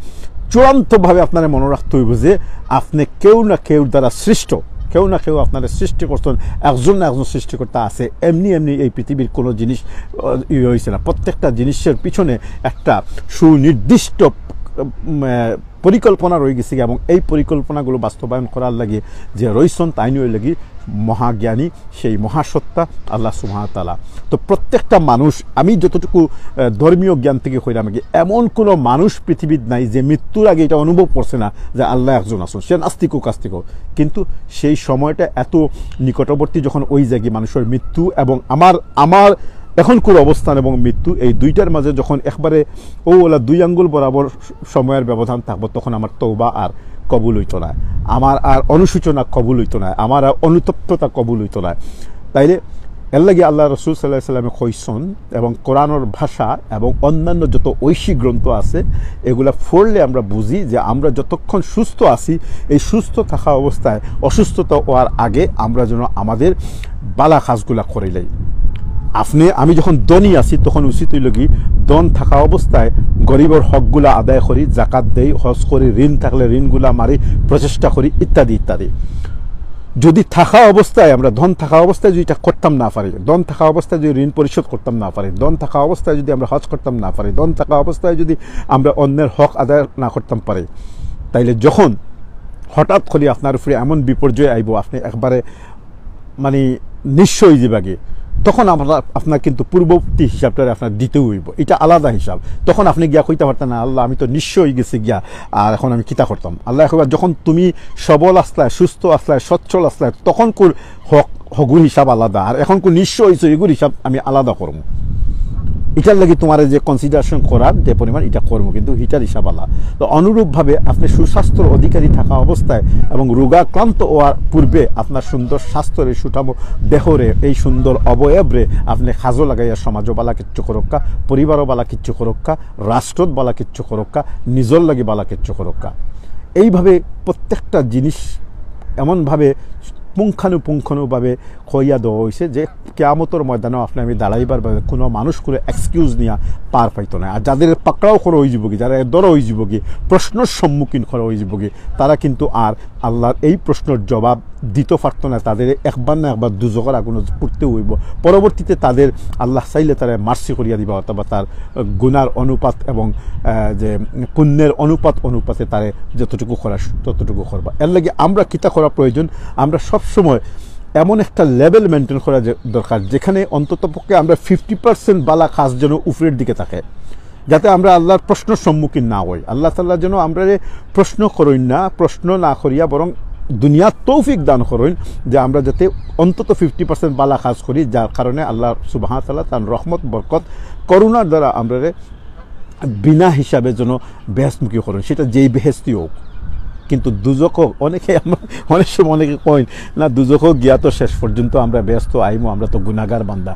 চূড়ান্তভাবে আপনারে মনে রাখতে হইব যে আপনি কেউ না কেউ দ্বারা সৃষ্ট, কেউ না কেউ আপনারে সৃষ্টি করছেন, একজন না একজন সৃষ্টিকর্তা আছে। এমনি এমনি এই পৃথিবীর কোনো জিনিস, আহ, ইয়ে হইছে না। প্রত্যেকটা জিনিসের পিছনে একটা সুনির্দিষ্ট, উম, আহ, পরিকল্পনা রয়ে গেছে এবং এই পরিকল্পনাগুলো বাস্তবায়ন করার লাগি যে রইছন, তাইন অইলা গি মহাজ্ঞানী, সেই মহাসত্তা আল্লাহ সুবহানাহু ওয়া তাআলা। তো প্রত্যেকটা মানুষ, আমি যতটুকু, আহ, ধর্মীয় জ্ঞান থেকে কইলাম কি, এমন কোনো মানুষ পৃথিবীত নাই যে মৃত্যুর আগে এটা অনুভব করছে না যে আল্লাহ একজন আছেন, সে নাস্তিক হোক, আস্তিক হোক। কিন্তু সেই সময়টা এত নিকটবর্তী যখন ওই জায়গায় মানুষের মৃত্যু এবং আমার, আমার এখনকার অবস্থান এবং মৃত্যু, এই দুইটার মাঝে যখন একবারে ও ওলা দুই আঙ্গুল বরাবর সময়ের ব্যবধান থাকবো, তখন আমার তওবা আর কবুল হইতো না, আমার আর অনুশোচনা কবুল হইতো না, আমার আর অনুতপ্ততা কবুল হইতো না। তাইলে এর লাগি আল্লাহ রসুল সাল্লাহ সাল্লামে কইছন এবং কোরআনর ভাষা এবং অন্যান্য যত ঐশী গ্রন্থ আছে, এগুলা পড়লে আমরা বুঝি যে আমরা যতক্ষণ সুস্থ আছি, এই সুস্থ থাকা অবস্থায় অসুস্থতা হওয়ার আগে আমরা যেন আমাদের বালা কাজগুলা করিলাই। আপনি, আমি যখন ধনী আছি, তখন উচিত হইল কি, ধন থাকা অবস্থায় গরিবর হকগুলা আদায় করি, জাকাত দেই, হজ করি, ঋণ থাকলে ঋণগুলা মারি, প্রচেষ্টা করি, ইত্যাদি ইত্যাদি। যদি থাকা অবস্থায়, আমরা ধন থাকা অবস্থায় যদি এটা করতাম না পারি, ধন থাকা অবস্থায় যদি ঋণ পরিশোধ করতাম না পারি, ধন থাকা অবস্থায় যদি আমরা হজ করতাম না পারি, ধন থাকা অবস্থায় যদি আমরা অন্যের হক আদায় না করতাম পারি, তাইলে যখন হঠাৎ করে আপনার উপরে এমন বিপর্যয় আইব, আপনি একবারে মানে নিঃস্ব হয়ে যাবাগে, তখন আপনার, আপনার কিন্তু পূর্ববর্তী হিসাবটা আপনার দিতেও হইব, এটা আলাদা হিসাব। তখন আপনি গিয়া কইতে পারতেন না, "আল্লাহ, আমি তো নিঃস্ব হয়ে গেছি গিয়া, আর এখন আমি কিতা করতাম?" আল্লাহ কইবা, "যখন তুমি সবল আসলায়, সুস্থ আসলায়, সচ্ছল আসলায়, তখন কোন হক, হগুর হিসাব আলাদা, আর এখন কোন নিঃস্ব হইছো, এগুর হিসাব আমি আলাদা করবো।" এটার লাগি তোমার যে কনসিডারেশন করার যে পরিমাণ, এটা করবো, কিন্তু এটার হিসাব আলাদা। তো অনুরূপভাবে আপনি সুস্বাস্থ্যর অধিকারী থাকা অবস্থায় এবং রোগাক্রান্ত হওয়ার পূর্বে আপনার সুন্দর স্বাস্থ্যরে, সুঠাম দেহরে, এই সুন্দর অবয়বরে আপনি কাজও লাগাইয়া সমাজও বালা কিচ্ছু করক্কা, পরিবারও বালা কিচ্ছু করক্কা, রাষ্ট্রত বালা কিচ্ছু করক্কা, নিজর লাগি বালা কিচ্ছু করক্কা। এইভাবে প্রত্যেকটা জিনিস এমনভাবে পুঙ্খানুপুঙ্খানুভাবে কইয়া দেওয়া হয়েছে যে কিয়ামতর ময়দানেও আপনি আমি দাঁড়াইবার বাদে কোনো মানুষ কোনো এক্সকিউজ নিয়া পার পাইতো না। আর যাদের পাকড়াও করা হয়ে যাবো কি, যারা ধরা হয়ে যাবো কি, প্রশ্নর সম্মুখীন করা হয়ে যাবো কি, তারা কিন্তু আর আল্লাহর এই প্রশ্নর জবাব দিতে পারতো না। তাদের একবার না একবার দুজখর আগুনে পড়তে হইব। পরবর্তীতে তাদের আল্লাহ চাইলে তারা মার্সি করিয়া দিবা, অথবা তার গুনার অনুপাত এবং, আহ, যে পুণ্যের অনুপাত অনুপাতে তারে যতটুকু করা ততটুকু করবা। এর লাগি আমরা কিতা করা প্রয়োজন? আমরা সবসময় এমন একটা লেভেল মেনটেন করা যে দরকার, যেখানে অন্তত পক্ষে আমরা ফিফটি পার্সেন্ট বালা কাজ যেন উপরের দিকে থাকে, যাতে আমরা আল্লাহর প্রশ্নর সম্মুখীন না হই। আল্লাহ তাআলা যেন আমরারে প্রশ্ন করইন না, প্রশ্ন না করিয়া বরং দুনিয়ার তৌফিক দান করইন যে আমরা যাতে অন্তত ফিফটি পার্সেন্ট বালা কাজ করি, যার কারণে আল্লাহ সুবহানাহু ওয়া তাআলা তার রহমত, বরকত, করুণার দ্বারা আমরারে বিনা হিসাবে যেন বেহেস্তমুখী করেন, সেটা যেই বেহেস্তি হোক। কিন্তু দুজখ, অনেকে আমরা, অনেক সময় অনেকে কইন, "না, দুজখ গিয়া তো শেষ পর্যন্ত আমরা বেহেস্ত আইমু, আমরা তো গুনাগার বান্দা।"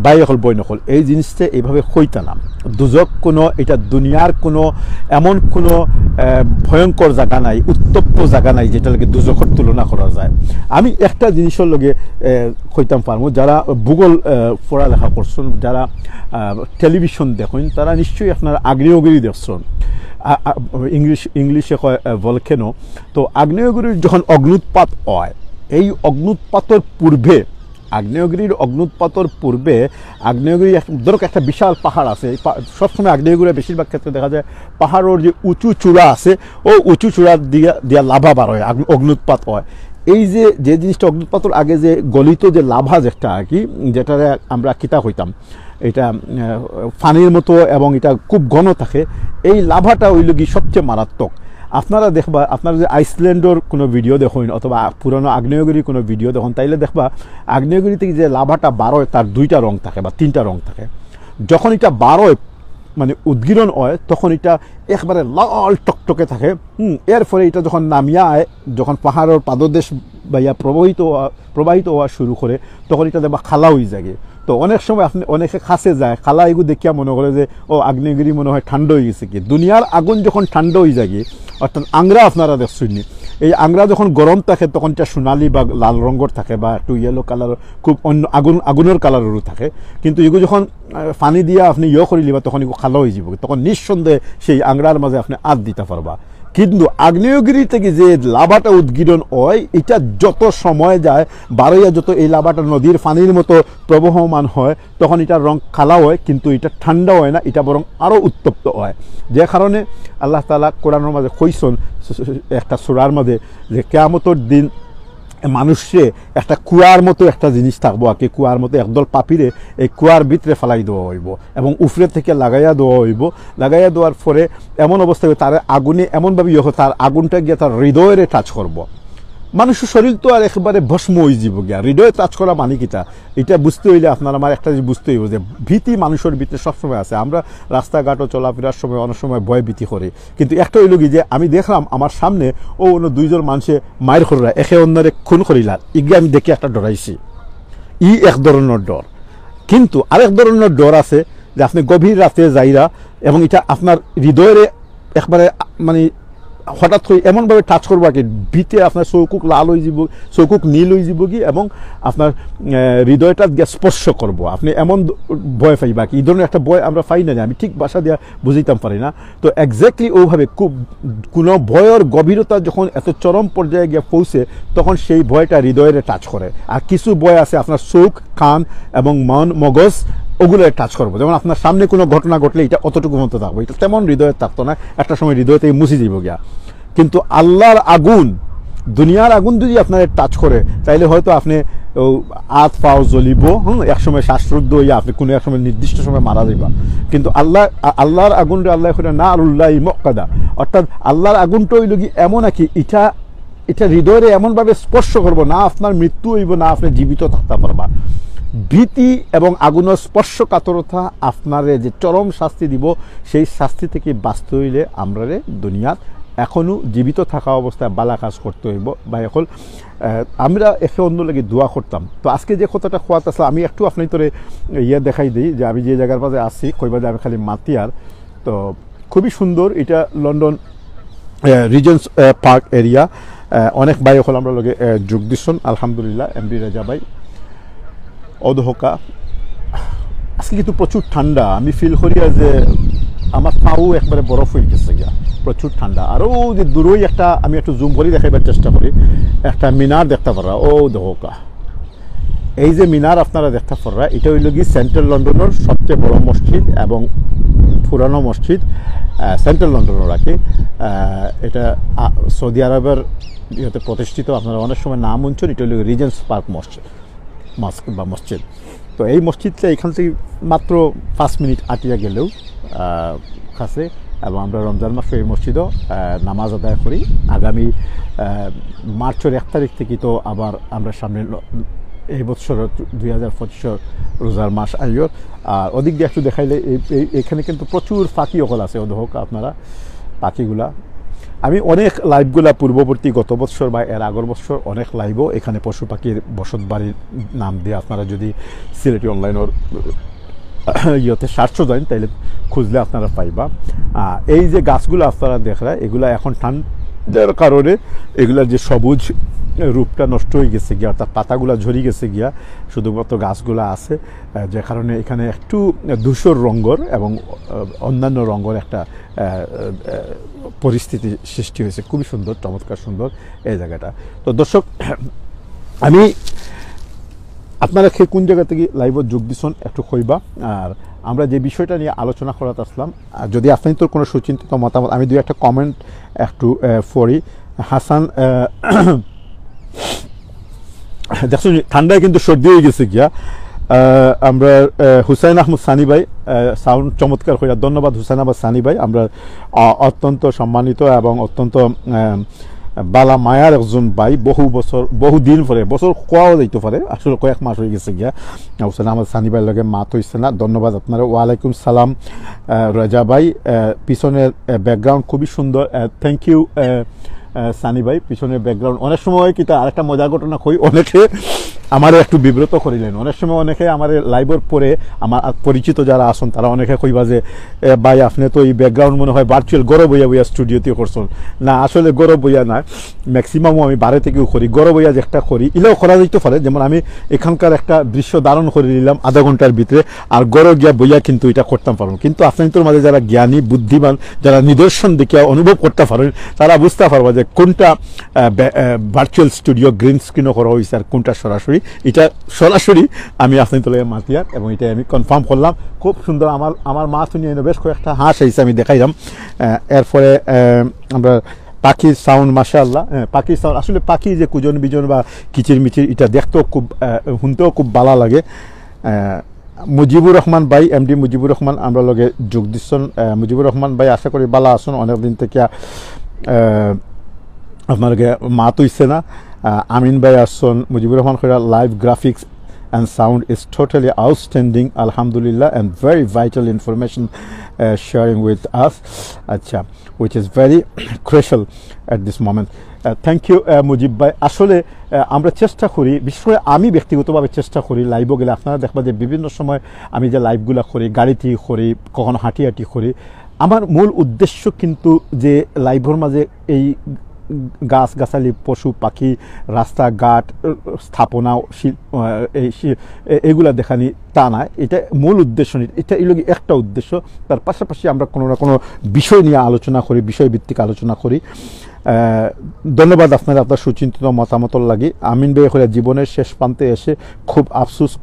ভাই অকল, বইন অকল, এই জিনিসটা এইভাবে কইতা না। দুজখ কোনো, এটা দুনিয়ার কোনো এমন কোনো, আহ, ভয়ঙ্কর জায়গা নাই, উত্তপ্ত জায়গা নাই যেটা লাগে দুজখর তুলনা করা যায়। আমি একটা জিনিসের লগে, আহ, কইতাম পারমু, যারা ভূগোল, আহ, পড়ালেখা করছেন, যারা, আহ, টেলিভিশন দেখেন, তারা নিশ্চয়ই আপনারা আগ্নেয়গিরি দেখছেন। আ-, আ-, ইংলিশ, ইংলিশে কয়, আহ, ভলকেনো। তো আগ্নেয়গিরির যখন অগ্নুৎপাত হয়, এই অগ্নুৎপাতর পূর্বে, আগ্নেয়গিরির অগ্নুৎপাতর পূর্বে, আগ্নেয়গিরি এক, ধরো একটা বিশাল পাহাড় আছে, এই পা-, সবসময় আগ্নেয়গিরি বেশিরভাগ ক্ষেত্রে দেখা যায় পাহাড়ের যে উঁচু চূড়া আছে, ও উঁচু চূড়া দিয়া, দিয়া লাভা বার হয়, আগ্ন-, অগ্নুৎপাত হয়। এই যে, যে জিনিসটা অগ্নুৎপাতর আগে যে গলিত যে লাভা যেটা আর কি, যেটারে আমরা কিতা কইতাম, এটা, আহ, পানির মতো এবং এটা খুব ঘন থাকে, এই লাভাটা অইলো গি সবচেয়ে মারাত্মক। আপনারা দেখবা, আপনারা যে আইসল্যান্ডর কোনো ভিডিও দেখইন অথবা পুরানো আগ্নেয়গিরির কোনো ভিডিও দেখইন, তাইলে দেখবা আগ্নেয়গিরি থেকে যে লাভাটা বার অয়, তার দুইটা রং থাকে বা তিনটা রং থাকে। যখন এটা বার অয়, মানে উদ্গীরণ অয়, তখন এটা একবারে লাল টকটকে থাকে। হুম, এরপরে এটা যখন নামিয়া আয়, যখন পাহাড়র পাদদেশ বাইয়া প্রবাহিত অওয়া, প্রবাহিত অওয়া শুরু করে, তখন এটা দেখবা কালা অই যায়গি। তো অনেক সময় আপনে, অনেকে কাছে যায়, কালা এগু দেখিয়া মনে করে যে, "ও, আগ্নেয়গিরি মনে হয় ঠান্ডা অই গেছেগি।" দুনিয়ার আগুন যখন ঠান্ডা অই যায়গি, অর্থাৎ আংরা আপনারা দেখছইন নি, এই আংরা যখন গরম থাকে, তখন এটা সোনালি বা লাল রঙর থাকে বা একটু ইয়েলো কালার, খুব অন্য আগুন, আগুনর কালাররও থাকে। কিন্তু এগু যখন, আহ, পানি দিয়া আপনে ইয়ে করিলিবা, তখন এগু কালা অই যাইবো, তখন নিঃসন্দেহে সেই আংরার মাঝে আপনে আত দিতা পারবা। কিন্তু আগ্নেয়গিরি থেকে যে লাভাটা উদ্গীরণ অয়, এটা যত সময় যায়, বার অইয়া যত এই লাভাটা নদীর পানির মতো প্রবহমান হয়, তখন এটার রং কালা অয়, কিন্তু এটা ঠান্ডা অয় না, এটা বরং আরো উত্তপ্ত অয়। যে কারণে আল্লাহ তাআলা কোরআনর মাঝে কইছইন, একটা সূরার মাঝে, যে কিয়ামতর দিন মানুষরে একটা কুয়ার মতো একটা জিনিস থাকবো আর কি, কুয়ার মতো একদল পাপীরে এই কুয়ার ভিতরে ফালাই দেওয়া অইবো এবং উপরে থেকে লাগাইয়া দেওয়া অইবো। লাগাইয়া দেওয়ার পরে এমন অবস্থা অইবো, তার আগুনে এমনভাবে ইয়ে অইবো, তার আগুনটা গিয়া তার হৃদয়রে টাচ করবো। মানুষর শরীর তো আর একবারে ভস্ম অই যাইবো গিয়া, হৃদয় টাচ করা মানে কিতা, এটা বুঝতে অইলে আপনার আমার একটা জিনিস বুঝতে অইবো যে ভীতি মানুষর ভিতরে সবসময় আছে। আমরা রাস্তাঘাটও চলাফেরার সময় অনেক সময় ভয় ভীতি করি, কিন্তু একটা অইলো কি যে আমি দেখলাম আমার সামনে ও অন্য দুইজন মানষে মাইর কররা, একে অন্যরে খুন করিলা, ইগে আমি দেখি একটা ডরাইছি। ই এক ধরনর ডর। কিন্তু আরেক ধরনর ডর আছে যে আপনে গভীর রাতে যাইরা এবং এটা আপনার হৃদয়রে একবারে, মানে, হঠাৎ করি এমনভাবে টাচ করবো আর কি, ভিতরে আপনার চউখ লাল অই যাইবো, চউখ নীল অই যাইবোগি এবং আপনার, আহ, হৃদয়টা গিয়া স্পর্শ করবো, আপনে এমন দ-, ভয় পাইবা কি। এই ধরনর একটা ভয় আমরা পাই না, আমি ঠিক ভাষা দিয়া বুঝাইতাম পারি না। তো exactly ওভাবে কু-, কোনো ভয়র গভীরতা যখন এত চরম পর্যায়ে গিয়া পৌঁছে, তখন সেই ভয়টা হৃদয়রে টাচ করে। আর কিছু ভয় আছে আপনার চউখ, কান এবং মন, মগজ, ওগুলোরে টাচ করবো। যেমন আপনার সামনে কোনো ঘটনা ঘটলে এটা অতটুকু মতো থাকবো, এটা তেমন হৃদয়ে থাকতো না, একটা সময় হৃদয় থেকে মুছি যাইবো গিয়া। কিন্তু আল্লাহর আগুন, দুনিয়ার আগুন যদি আপনারে টাচ করে, তাইলে হয়তো আপনে ও আত পাও জ্বলিবো, হুম, এক সময় শ্বাসরুদ্ধ অইয়া আপনে কোনো এক সময় নির্দিষ্ট সময় মারা যাইবা। কিন্তু আল্লাহ, আ-, আল্লাহর আগুনরে আল্লায় কইরা নারুল্লাহি মুকাদা, অর্থাৎ আল্লাহর আগুনটা অইলো কি এমন আর কি, এটা, এটা হৃদয়রে এমনভাবে স্পর্শ করবো না, আপনার মৃত্যু অইবো না, আপনে জীবিত থাকতা পারবা। ভীতি এবং আগুনর স্পর্শকাতরতা আপনারে যে চরম শাস্তি দিবো, সেই শাস্তি থেকে বাঁচতে অইলে আমরারে দুনিয়াত এখনো জীবিত থাকা অবস্থায় বালা কাজ করতে অইবো। ভাই অকল, আহ, আমরা একে অন্যর লাগি দোয়া করতাম। তো আজকে যে কথাটা কওয়াত আছলাম, আমি একটু আপনাইন্তরে ইয়ে দেখাই দেই যে আমি যে জাগার মাঝে আছি, কইবা যে আমি খালি মাতিয়ার। তো খুবই সুন্দর, এটা লন্ডন, আহ, রিজেন্টস, আহ, পার্ক এরিয়া। আহ, অনেক ভাই অকল আমরার লগে, আহ, যোগ দিছইন, আলহামদুলিল্লাহ, এমডি রেজা ভাই। অউ দেখউক্কা, আজকে কিন্তু প্রচুর ঠান্ডা, আমি ফিল করি আর যে আমার পাও একবারে বরফ অই গেছে গিয়া, প্রচুর ঠান্ডা। আর অউ যে দূরই একটা, আমি একটু জুম করি দেখাইবার চেষ্টা করি, একটা মিনার দেখতা পাররা, অউ দেখউক্কা। এই যে মিনার আপনারা দেখতা পাররা, এটা অইলো কি সেন্ট্রাল লন্ডনর সবচেয়ে বড় মসজিদ এবং পুরানো মসজিদ, আহ, সেন্ট্রাল লন্ডনর আর কি। আহ, এটা, আহ, সৌদি আরবের ইয়েতে প্রতিষ্ঠিত, আপনারা অনেক সময় নাম শুনছেন, এটা অইলো রিজেন্টস পার্ক মসজিদ, মস্ক বা মসজিদ। তো এই মসজিদটা এখান থেকে মাত্র পাঁচ মিনিট আটিয়া গেলেউ, আহ, কাছে, এবং আমরা রমজান মাসে এই মসজিদও, আহ, নামাজ আদায় করি। আগামী, আহ, মার্চর এক তারিখ থেকে তো আবার আমরা সামনে ল-, এই বছর দুই হাজার পঁচিশর রোজার মাস আইয়র। আর ওদিক দিয়ে একটু দেখাইলে এই, এই, এখানে কিন্তু প্রচুর পাখি অকল আছে, অউ দেখউক্কা আপনারা পাখিগুলা। আমি অনেক লাইভগুলা পূর্ববর্তী গত বছর বা এর আগর বছর অনেক লাইভও এখানে পশু পাখির বসত বাড়ির নাম দিয়ে আপনারা যদি সিলেটি অনলাইনর ইয়েতে সার্চও দেন, তাইলে খুঁজলে আপনারা পাইবা। আহ, এই যে গাছগুলা আপনারা দেখরা, এগুলা এখন ঠান্ডার কারণে এগুলার যে সবুজ রূপটা নষ্ট অই গেছে গিয়া, অর্থাৎ পাতাগুলা ঝরি গেছে গিয়া, শুধুমাত্র গাছগুলা আছে, আহ, যে কারণে এখানে একটু ধূসর রঙর এবং, আহ, অন্যান্য রঙর একটা, আহ, আহ, পরিস্থিতি সৃষ্টি হয়েছে। খুবই সুন্দর, চমৎকার সুন্দর এই জায়গাটা। তো দর্শক, আমি আপনারা কে কোন জায়গা থেকে লাইভও যোগ দিছইন একটু কইবা। আর আমরা যে বিষয়টা নিয়ে আলোচনা করাত আছলাম, আর যদি আপনাইন্তর কোনো সুচিন্তিত মতামত, আমি দুই একটা কমেন্ট একটু, আহ, পড়ি। হাসান, আহ, দেখছো নি, ঠান্ডায় কিন্তু সর্দি অই গেছে গিয়া। আহ, আমরা, আহ, হুসাইন আহমদ সানি ভাই, আহ, সাউন্ড চমৎকার কইরা, ধন্যবাদ হুসাইন আহমদ সানি ভাই। আমরা, আহ, অত্যন্ত সম্মানিত এবং অত্যন্ত, আহ, বালা মায়ার একজন ভাই, বহু বছর, বহু দিন পরে, বছর কওয়াও যাইতো পারে, আসলে কয়েক মাস অই গেছে গিয়া। হুসাইন আহমদ সানি ভাইর লগে মাত অইছে না, ধন্যবাদ আপনারে। ওয়ালাইকুম সালাম, আহ, রেজা ভাই, আহ, পিছনের, আহ, ব্যাকগ্রাউন্ড খুবই সুন্দর, থ্যাংক ইউ। সানি ভাই, পিছনের ব্যাকগ্রাউন্ড অনেক সময় কিতা আরেকটা মজার ঘটনা কই, অনেকে আমারে একটু বিব্রত করিলেন। অনেক সময় অনেকে আমারে লাইভর পরে আমার পরিচিত যারা আছইন, তারা অনেকে কইবা যে, "এ ভাই, আপনে তো ই ব্যাকগ্রাউন্ড মনে হয় ভার্চুয়াল ঘরো বইয়া বইয়া স্টুডিওতে করছইন।" না, আসলে ঘরো বইয়া না, ম্যাক্সিমামও আমি বারে থাকিউ করি। ঘরো বইয়া যে একটা করি, ইলাও করা যাইতো পারে। যেমন আমি এখানকার একটা দৃশ্য ধারণ করি নিলাম আধা ঘন্টার ভিতরে, আর ঘরো গিয়া বইয়া কিন্তু ইটা করতাম পারমু। কিন্তু আপনাইনতর মাঝে যারা জ্ঞানী, বুদ্ধিমান, যারা নিদর্শন দেখিয়া অনুভব করতা পারইন, তারা বুঝতা পারবা যে কোনটা, আহ, বে-, আহ, ভার্চুয়াল স্টুডিও গ্রিন স্ক্রিনও করা অইছে আর কোনটা সরাসরি। ইটা সরাসরি আমি আপনাইনতর লগে মাতিয়ার এবং ইটা আমি কনফার্ম করলাম। খুব সুন্দর। আমার, আমার মাত হুনিয়া বেশ কয়েকটা হাঁস আইছে, আমি দেখাইলাম। আহ, এরপরে, আহ, আমরা পাখির সাউন্ড, মাশাআল্লাহ, হ্যাঁ, পাখির সাউন্ড। আসলে পাখি যে কুজন বিজন বা কিচির মিচির, ইটা দেখতেও খুব, আহ, হুনতেও খুব বালা লাগে। আহ, মুজিবুর রহমান ভাই, এমডি মুজিবুর রহমান আমরার লগে যোগ দিছইন। আহ, মুজিবুর রহমান ভাই, আশা করি বালা আছইন। অনেক দিন থাকিয়া, আহ, আপনার লগে মাত অইছে না। আহ, আমিন ভাই আছইন, মুজিবুর রহমান কইরা, "Live graphics and sound is totally outstanding, Alhamdulillah, and very vital information, uh, sharing with us." আচ্ছা, which is very crucial at this moment. Thank you Mujib ভাই। আসলে, আহ, আমরা চেষ্টা করি, বিশেষ করে আমি ব্যক্তিগতভাবে চেষ্টা করি, লাইভও গেলে আপনারা দেখবা যে বিভিন্ন সময় আমি যে লাইভগুলা করি, গাড়িতেই করি, কখনো হাঁটি হাঁটি করি, আমার মূল উদ্দেশ্য কিন্তু যে লাইভর মাঝে এই গাছ গাছালি, পশু পাখি, রাস্তাঘাট, আহ, স্থাপনা, শিল-, আহ, এই শি-, এ-, এগুলা দেখানি তা না, ইটা মূল উদ্দেশ্য না। ইটা অইলো গি একটা উদ্দেশ্য। তার পাশাপাশি আমরা কোনো না কোনো বিষয় নিয়ে আলোচনা করি, বিষয়ভিত্তিক আলোচনা করি। আহ, ধন্যবাদ আপনারে আপনার সুচিন্তিত মতামতর লাগি। আমিন ভাই কইরা, "জীবনের শেষ প্রান্তে এসে খুব আফসোস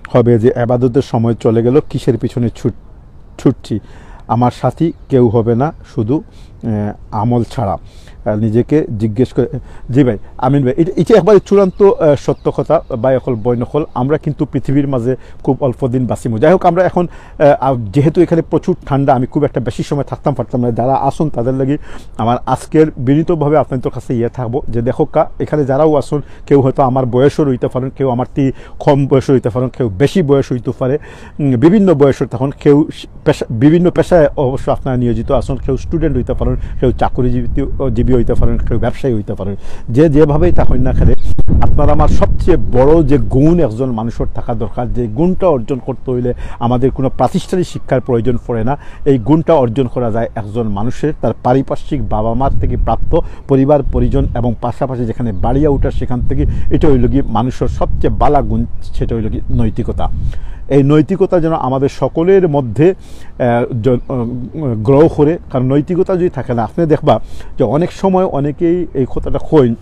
হবে যে এবাদতের সময় চলে গেল, কিসের পিছনে ছুট-, ছুটছি। আমার সাথী কেউ হবে না, শুধু, আহ, আমল ছাড়া।" আহ, নিজেকে জিজ্ঞেস করে, জি ভাই, আমিন ভাই, ইটা, ইটা একবারে চূড়ান্ত, আহ, সত্য কথা। ভাই অকল, বইন অকল, আমরা কিন্তু পৃথিবীর মাঝে খুব অল্প দিন বাঁচিমু। যাই হোক, আমরা এখন, আহ, আ, যেহেতু এখানে প্রচুর ঠান্ডা, আমি খুব একটা বেশি সময় থাকতাম পারতাম না। যারা আছইন তাদের লাগি আমার আজকের বিনীতভাবে আপনাইনতর কাছে ইয়ে থাকবো যে, দেখউক্কা, এখানে যারাও আছইন, কেউ হয়তো আমার বয়সর অইতা পারইন, কেউ আমার তি কম বয়সর অইতা পারইন, কেউ বেশি বয়স অইতো পারে, উম, বিভিন্ন বয়সর তখন কেউ পেশা, বিভিন্ন পেশায় অবশ্য আপনারা নিয়োজিত আছইন, কেউ স্টুডেন্ট অইতা পারইন, কেউ চাকুরিজীবী, জীবী অইতা পারইন, কেউ ব্যবসায়ী অইতা পারইন। যে যেভাবেই থাকইন না কেনে, আপনার আমার সবচেয়ে বড় যে গুণ একজন মানুষর থাকা দরকার, যে গুণটা অর্জন করতে অইলে আমাদের কোনো প্রাতিষ্ঠানিক শিক্ষার প্রয়োজন পড়ে না। এই গুণটা অর্জন করা যায় একজন মানুষের তার পারিপার্শ্বিক বাবা মার থেকে প্রাপ্ত পরিবার পরিজন এবং পাশাপাশি যেখানে বাড়িয়া উঠার সেখান থেকে। ইটা অইলো গি মানুষর সবচেয়ে বালা গুণ, সেটা অইলো গি নৈতিকতা। এই নৈতিকতা যেন আমাদের সকলের মধ্যে, আহ, জ-, আহ, গ্রো করে, কারণ নৈতিকতা যদি থাকে না, আপনে দেখবা যে অনেক সময় অনেকেই এই কথাটা কইন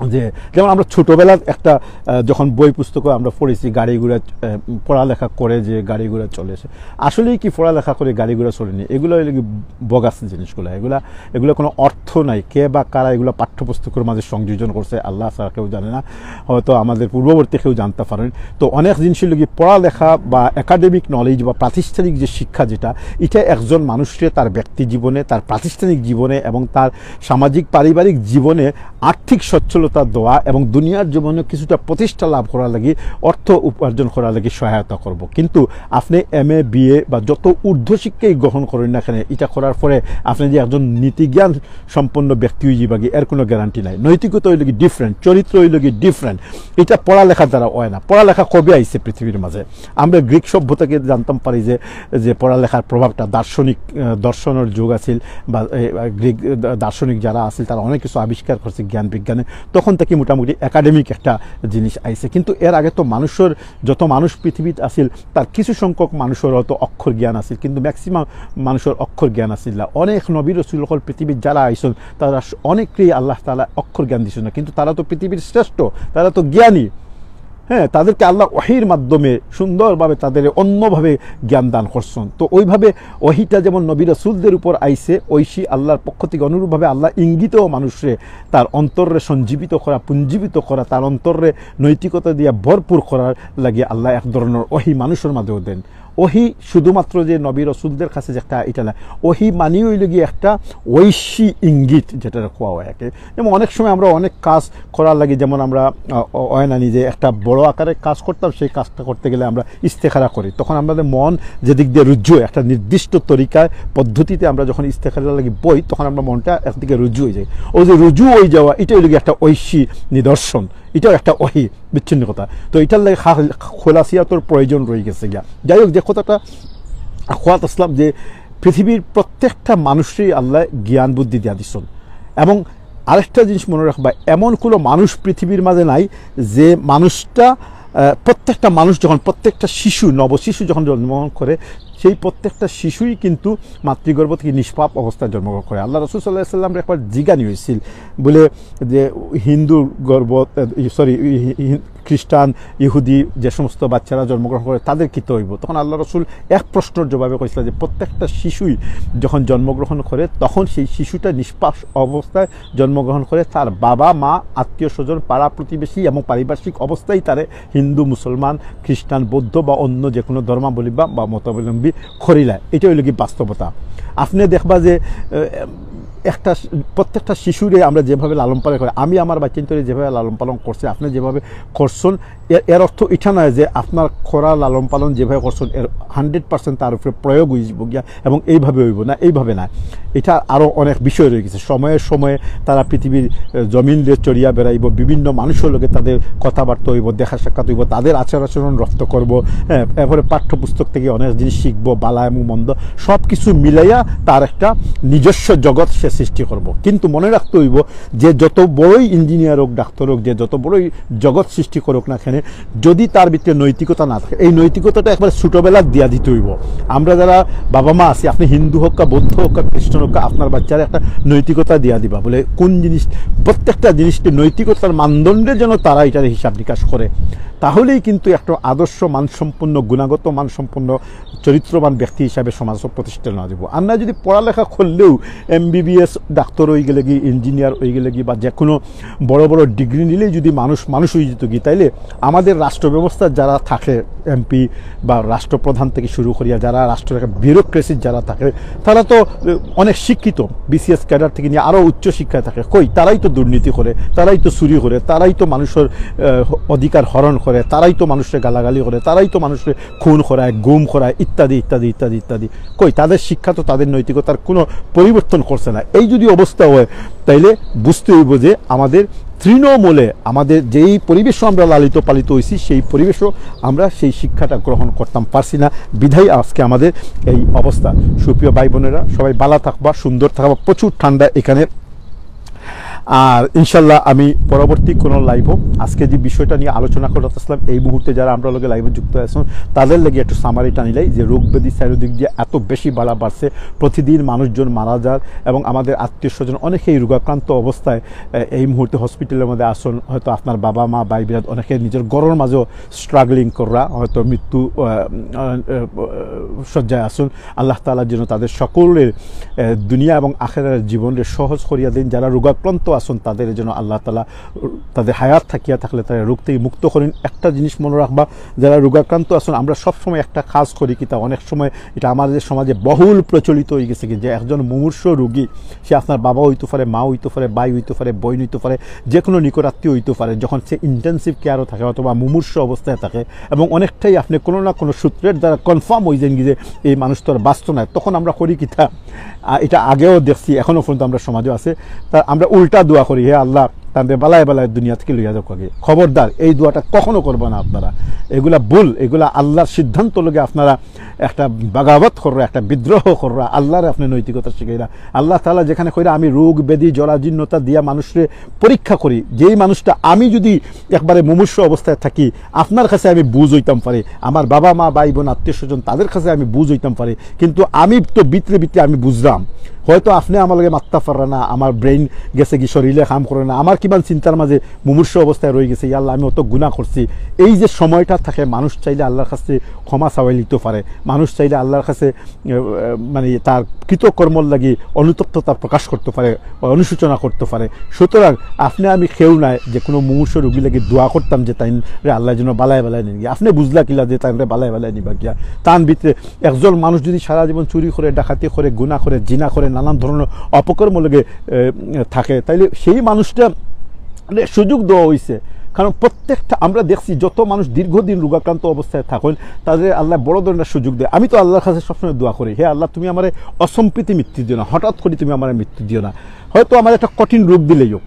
যে, যেমন আমরা ছোটবেলার একটা, আহ, যখন বই পুস্তকও আমরা পড়েছি, গাড়ি ঘোড়া, আহ, পড়ালেখা করে যে গাড়ি ঘোড়া চলে, আসলেই কি পড়ালেখা করে গাড়ি ঘোড়া চলেনি? এগুলা অইলো গি বোগাস জিনিসগুলা, এগুলা, এগুলা কোনো অর্থ নাই। কে বা কারা এগুলা পাঠ্যপুস্তকর মাঝে সংযোজন করছে, আল্লাহ ছাড়া কেউ জানে না, হয়তো আমাদের পূর্ববর্তী কেউ জানতা পারইন। তো অনেক জিনিস অইলো গি পড়ালেখা বা একাডেমিক নলেজ বা প্রাতিষ্ঠানিক যে শিক্ষা, যেটা, ইটা একজন মানুষরে তার ব্যক্তি জীবনে, তার প্রাতিষ্ঠানিক জীবনে এবং তার সামাজিক পারিবারিক জীবনে আর্থিক সচ্ছলতা দেওয়া এবং দুনিয়ার জীবনে কিছুটা প্রতিষ্ঠা লাভ করার লাগি, অর্থ উপার্জন করার লাগি সহায়তা করবো। কিন্তু আপনে এমএ, বিএ বা যত ঊর্ধ্ব শিক্ষাই গ্রহণ করইন না কেনে, ইটা করার পরে আপনে যে একজন নীতিজ্ঞান সম্পন্ন ব্যক্তি অইযিবাগি, এর কোনো গ্যারান্টি নাই। নৈতিকতা অইলো গি ডিফারেন্ট, চরিত্র অইলো গি ডিফারেন্ট। ইটা পড়ালেখার দ্বারা অয় না। পড়ালেখা কবে আইছে পৃথিবীর মাঝে? আমরা গ্রিক সভ্যতাকে জানতাম পারি যে, যে পড়ালেখার প্রভাবটা দার্শনিক, আহ, দর্শনের যুগ আছিল বা, এ, গ্রিক, আহ, দার্শনিক যারা আছিল, তারা অনেক কিছু আবিষ্কার করছে জ্ঞান বিজ্ঞানে। তখন থেকে মোটামুটি একাডেমিক একটা জিনিস আইছে। কিন্তু এর আগে তো মানুষর, যত মানুষ পৃথিবীত আছিল, তার কিছু সংখ্যক মানুষর হয়তো অক্ষর জ্ঞান আছিল, কিন্তু ম্যাক্সিমাম মানুষর অক্ষর জ্ঞান আছিল না। অনেক নবী রসুল অকল পৃথিবীত যারা আইছইন, তারা স-, অনেককেই আল্লাহ তাআলা অক্ষর জ্ঞান দিছইন না, কিন্তু তারা তো পৃথিবীর শ্রেষ্ঠ, তারা তো জ্ঞানী। হ্যাঁ, তাদেরকে আল্লাহ ওহীর মাধ্যমে সুন্দরভাবে তাদের অন্যভাবে জ্ঞান দান করছেন। তো ওইভাবে ওহীটা যেমন নবী রাসূলদের উপর আইছে, ঐশী আল্লাহর পক্ষ থেকে অনুরূপভাবে আল্লাহ ইঙ্গিতেও মানুষরে তার অন্তররে সঞ্জীবিত করা, পুঞ্জীবিত করা, তার অন্তররে নৈতিকতা দিয়া ভরপুর করার লাগি আল্লাহ এক ধরনের ওহী মানুষের মাঝেও দেন। ওহী শুধুমাত্র যে নবী রসুলদের কাছে যে একটা, এটা না। ওহী মানি হইল গিয়ে একটা ঐশী ইঙ্গিত, যেটা কোয়া হয় আর কি। যেমন অনেক সময় আমরা অনেক কাজ করার লাগি, যেমন আমরা, আহ, অ-, অয় না নিজে একটা বড় আকারে কাজ করতাম, সেই কাজটা করতে গেলে আমরা ইস্তেখারা করি, তখন আমাদের মন যেদিক দিয়ে রুজু হয়, একটা নির্দিষ্ট তরিকায় পদ্ধতিতে আমরা যখন ইস্তেখারা লাগি বই, তখন আমরা মনটা একদিকে রুজু হয়ে যায়। ওই যে রুজু হয়ে যাওয়া, এটা হইল গিয়ে একটা ঐশী নিদর্শন, এটাও একটা ওহী, বিচ্ছিন্ন কথা। তো এটার লাগি খা-, খোলাসিয়াতর প্রয়োজন রয়ে গেছে গিয়া। যাই হোক, যে কথাটা আখওয়াত ইসলাম, যে পৃথিবীর প্রত্যেকটা মানুষেই আল্লাহ জ্ঞান বুদ্ধি দিয়া দিছেন। এবং আরেকটা জিনিস মনে রাখবা, এমন কোনো মানুষ পৃথিবীর মাঝে নাই যে মানুষটা, আহ, প্রত্যেকটা মানুষ যখন, প্রত্যেকটা শিশু, নবশিশু যখন জন্মগ্রহণ করে, সেই প্রত্যেকটা শিশুই কিন্তু মাতৃগর্ভ থেকে নিষ্পাপ অবস্থায় জন্মগ্রহণ করে। আল্লাহ রসুল সাল্লাহ সাল্লামর একবার জিগানি হয়েছিল, বলে যে হিন্দু গর্ভ, সরি, খ্রিস্টান, ইহুদি যে সমস্ত বাচ্চারা জন্মগ্রহণ করে, তাদের কিতা হইব? তখন আল্লাহ রসুল এক প্রশ্নর জবাবে কইছিলেন যে প্রত্যেকটা শিশুই যখন জন্মগ্রহণ করে, তখন সেই শিশুটা নিষ্পাপ অবস্থায় জন্মগ্রহণ করে, তার বাবা মা, আত্মীয় স্বজন, পাড়া প্রতিবেশী এবং পারিপার্শ্বিক অবস্থায় তারে হিন্দু, মুসলমান, খ্রিস্টান, বৌদ্ধ বা অন্য যে কোনো ধর্মাবলম্বী বা, বা মতাবলম্বী করিলা। এটা হইল কি বাস্তবতা। আপনি দেখবা যে, আহ, একটা শি-, প্রত্যেকটা শিশুরে আমরা যেভাবে লালন পালন করি, আমি আমার বাচ্চাইন্তরে যেভাবে লালন পালন করছি, আপনি যেভাবে করছেন, এর, এর অর্থ এটা নয় যে আপনার করা লালন পালন যেভাবে করছেন, এর হান্ড্রেড পার্সেন্ট তার উপরে প্রয়োগ হইব গিয়া এবং এইভাবে হইব না, এইভাবে না। এটা আরও অনেক বিষয় রয়ে গেছে। সময়ে সময়ে তারা পৃথিবীর, আহ, জমিনরে চড়িয়া বেড়াইব, বিভিন্ন মানুষের লগে তাদের কথাবার্তা হইব, দেখা সাক্ষাৎ হইব, তাদের আচার আচরণ রপ্ত করব, হ্যাঁ, এরপরে পাঠ্যপুস্তক থেকে অনেক জিনিস শিখবো, বালা এবং মন্দ, সব কিছু মিলাইয়া তার একটা নিজস্ব জগৎ সে সৃষ্টি করব। কিন্তু মনে রাখতে হইব যে যত বড়ই ইঞ্জিনিয়ার হোক, ডাক্তার হোক, যে যত বড়ই জগৎ সৃষ্টি করুক না কেন, যদি তার ভিতরে নৈতিকতা না থাকে, এই নৈতিকতাটা একবার ছোটবেলা দিয়া দিতে হইব। আমরা যারা বাবা মা আছি, আপনি হিন্দু হোক বা বৌদ্ধ হোক বা খ্রিস্টান হোক বা, আপনার বাচ্চারা একটা নৈতিকতা দিয়া দিবা, বলে কোন জিনিস, প্রত্যেকটা জিনিসকে নৈতিকতার মানদণ্ডে যেন তারা এটার হিসাব নিকাশ করে, তাহলেই কিন্তু একটা আদর্শ মানসম্পন্ন, গুণাগত মানসম্পন্ন, চরিত্রবান ব্যক্তি হিসাবে সমাজে প্রতিষ্ঠিত না দিব। আমরা যদি পড়ালেখা করলেও এমবিবিএস ডাক্তার হয়ে গেলে কি, ইঞ্জিনিয়ার হয়ে গেলে কি, বা যে কোনো বড় বড় ডিগ্রি নিলেই যদি মানুষ মানুষ হয়ে যেত কি, তাইলে আমাদের রাষ্ট্র ব্যবস্থা যারা থাকে, এমপি বা রাষ্ট্রপ্রধান থেকে শুরু করিয়া যারা রাষ্ট্রের বিউরোক্রেসির যারা থাকে, তারা তো, আহ, অনেক শিক্ষিত, বিসিএস ক্যাডার থেকে নিয়ে আরও উচ্চ শিক্ষায় থাকে। কই, তারাই তো দুর্নীতি করে, তারাই তো চুরি করে, তারাই তো মানুষের, আহ, অধিকার হরণ করে, তারাই তো মানুষকে গালাগালি করে, তারাই তো মানুষকে খুন করায়, গুম করায়, ইত্যাদি ইত্যাদি ইত্যাদি ইত্যাদি। কই, তাদের শিক্ষা তো তাদের নৈতিকতার কোনো পরিবর্তন করছে না। এই যদি অবস্থা হয়, তাইলে বুঝতে হইব যে আমাদের তৃণমূলে আমাদের যেই পরিবেশও আমরা লালিত পালিত হইছি, সেই পরিবেশও আমরা সেই শিক্ষাটা গ্রহণ করতাম পারছি না, বিধায় আজকে আমাদের এই অবস্থা। সুপ্রিয় ভাই বোনেরা, সবাই বালা থাকবা, সুন্দর থাকবা, প্রচুর ঠান্ডা এখানে। আর ইনশাল্লাহ আমি পরবর্তী কোনো লাইভও আজকে যে বিষয়টা নিয়ে আলোচনা করতেছিলাম, এই মুহূর্তে যারা আমরা লগে লাইভে যুক্ত আছেন, তাদের লাগি একটু সামারি টানিলাই যে রোগ ব্যাধি চারিদিক দিয়ে এত বেশি বাড়া বাড়ছে, প্রতিদিন মানুষজন মারা যার এবং আমাদের আত্মীয় স্বজন অনেকেই রোগাক্রান্ত অবস্থায়, এ, এই মুহূর্তে হসপিটালের মধ্যে আছেন। হয়তো আপনার বাবা মা ভাই বিরাট অনেকে নিজের ঘরের মাঝেও স্ট্রাগলিং কররা, হয়তো মৃত্যু, আহ, আহ, আহ, শয্যায় আছেন। আল্লাহ তাআলা যেন তাদের সকলের, আহ, দুনিয়া এবং আখেরার জীবনকে সহজ করিয়া দিন। যারা রোগাক্রান্ত আছেন তাদের যেন আল্লাহ তাআলা তাদের হায়াত থাকিয়া থাকলে তারা রোগ থেকে মুক্ত করেন। একটা জিনিস মনে রাখবা, যারা রোগাক্রান্ত আছেন, আমরা সবসময় একটা কাজ করি কিতা, অনেক সময় এটা আমাদের সমাজে বহুল প্রচলিত হয়ে গেছে কি, যে একজন মুমূর্ষু রোগী, সে আপনার বাবা হইতে পারে, মা হইতে পারে, ভাই হইতে পারে, বোন হইতে পারে, যে কোনো নিকটাত্মীয় হইতে পারে, যখন সে ইন্টেন্সিভ কেয়ারও থাকে অথবা মুমূর্ষু অবস্থায় থাকে এবং অনেকটাই আপনি কোনো না কোনো সূত্রের দ্বারা কনফার্ম হয়ে যান কি যে এই মানুষ তো আর বাঁচতো না, তখন আমরা করি কিতা, আ, এটা আগেও দেখছি, এখনো পর্যন্ত আমরা সমাজে আছে, তা আমরা উল্টা দোয়া করি, "হে আল্লাহ, তাদের বালায় বালায় দুনিয়া থেকে লইয়া যাও আগে।" খবরদার, এই দোয়াটা কখনো করবা না আপনারা। এগুলা ভুল, এগুলা আল্লাহর সিদ্ধান্ত লগে আপনারা একটা বাগাবত কররা, একটা বিদ্রোহ কররা, আল্লাহরে আপনি নৈতিকতা শিখাইরা। আল্লাহ তাআলা যেখানে কইরা, "আমি রোগ ব্যাধি জরাজীর্ণতা দিয়া মানুষরে পরীক্ষা করি", যেই মানুষটা আমি যদি একবারে মুমূর্ষু অবস্থায় থাকি, আপনার কাছে আমি বুঝ হইতাম পারি, আমার বাবা মা ভাই বোন আত্মীয় স্বজন তাদের কাছে আমি বুঝ হইতাম পারি, কিন্তু আমি তো ভিতরে ভিতরে আমি বুঝলাম, হয়তো আপনি আমার লগে মাততা পাররা না, আমার ব্রেইন গেছে কি, শরীরে কাম করে না, আমার কিমান চিন্তার মাঝে মুমূর্ষু অবস্থায় রয়ে গেছে, "ইয়া আল্লাহ, আমি অত গুনাহ করছি।" এই যে সময়টা থাকে, মানুষ চাইলে আল্লাহর কাছে ক্ষমা চাওয়াই নিতে পারে, মানুষ চাইলে আল্লাহর কাছে, এ, এ, মানে, তার কৃতকর্মর লাগি অনুতপ্ততা প্রকাশ করতে পারে, অনুশোচনা করতে পারে। সুতরাং আপনি আমি কেউ নাই যে কোনো মুমূর্ষু রোগী লাগি দোয়া করতাম যে তাইনরে আল্লাহ যেন বালায় বালায় নেন গিয়া। আপনি বুঝলা কিলা যে তাইনরে বালায় বালায় নিবা গিয়া? তান ভিতরে একজন মানুষ যদি সারা জীবন চুরি করে, ডাকাতি করে, গুনাহ করে, জিনা করে, নানান ধরনের অপকর্ম লগে, এ, থাকে, তাইলে সেই মানুষটা, মানে, সুযোগ দেওয়া হইছে। কারণ প্রত্যেকটা, আমরা দেখছি, যত মানুষ দীর্ঘদিন রোগাক্রান্ত অবস্থায় থাকেন, তাদের আল্লাহ বড় ধরনের সুযোগ দেয়। আমি তো আল্লাহর কাছে সবসময় দোয়া করি, "হে আল্লাহ, তুমি আমারে অসম্প্রীতি মৃত্যু দিও না, হঠাৎ করে তুমি আমারে মৃত্যু দিও না।" হয়তো আমার একটা কঠিন রোগ দিলেই হোক,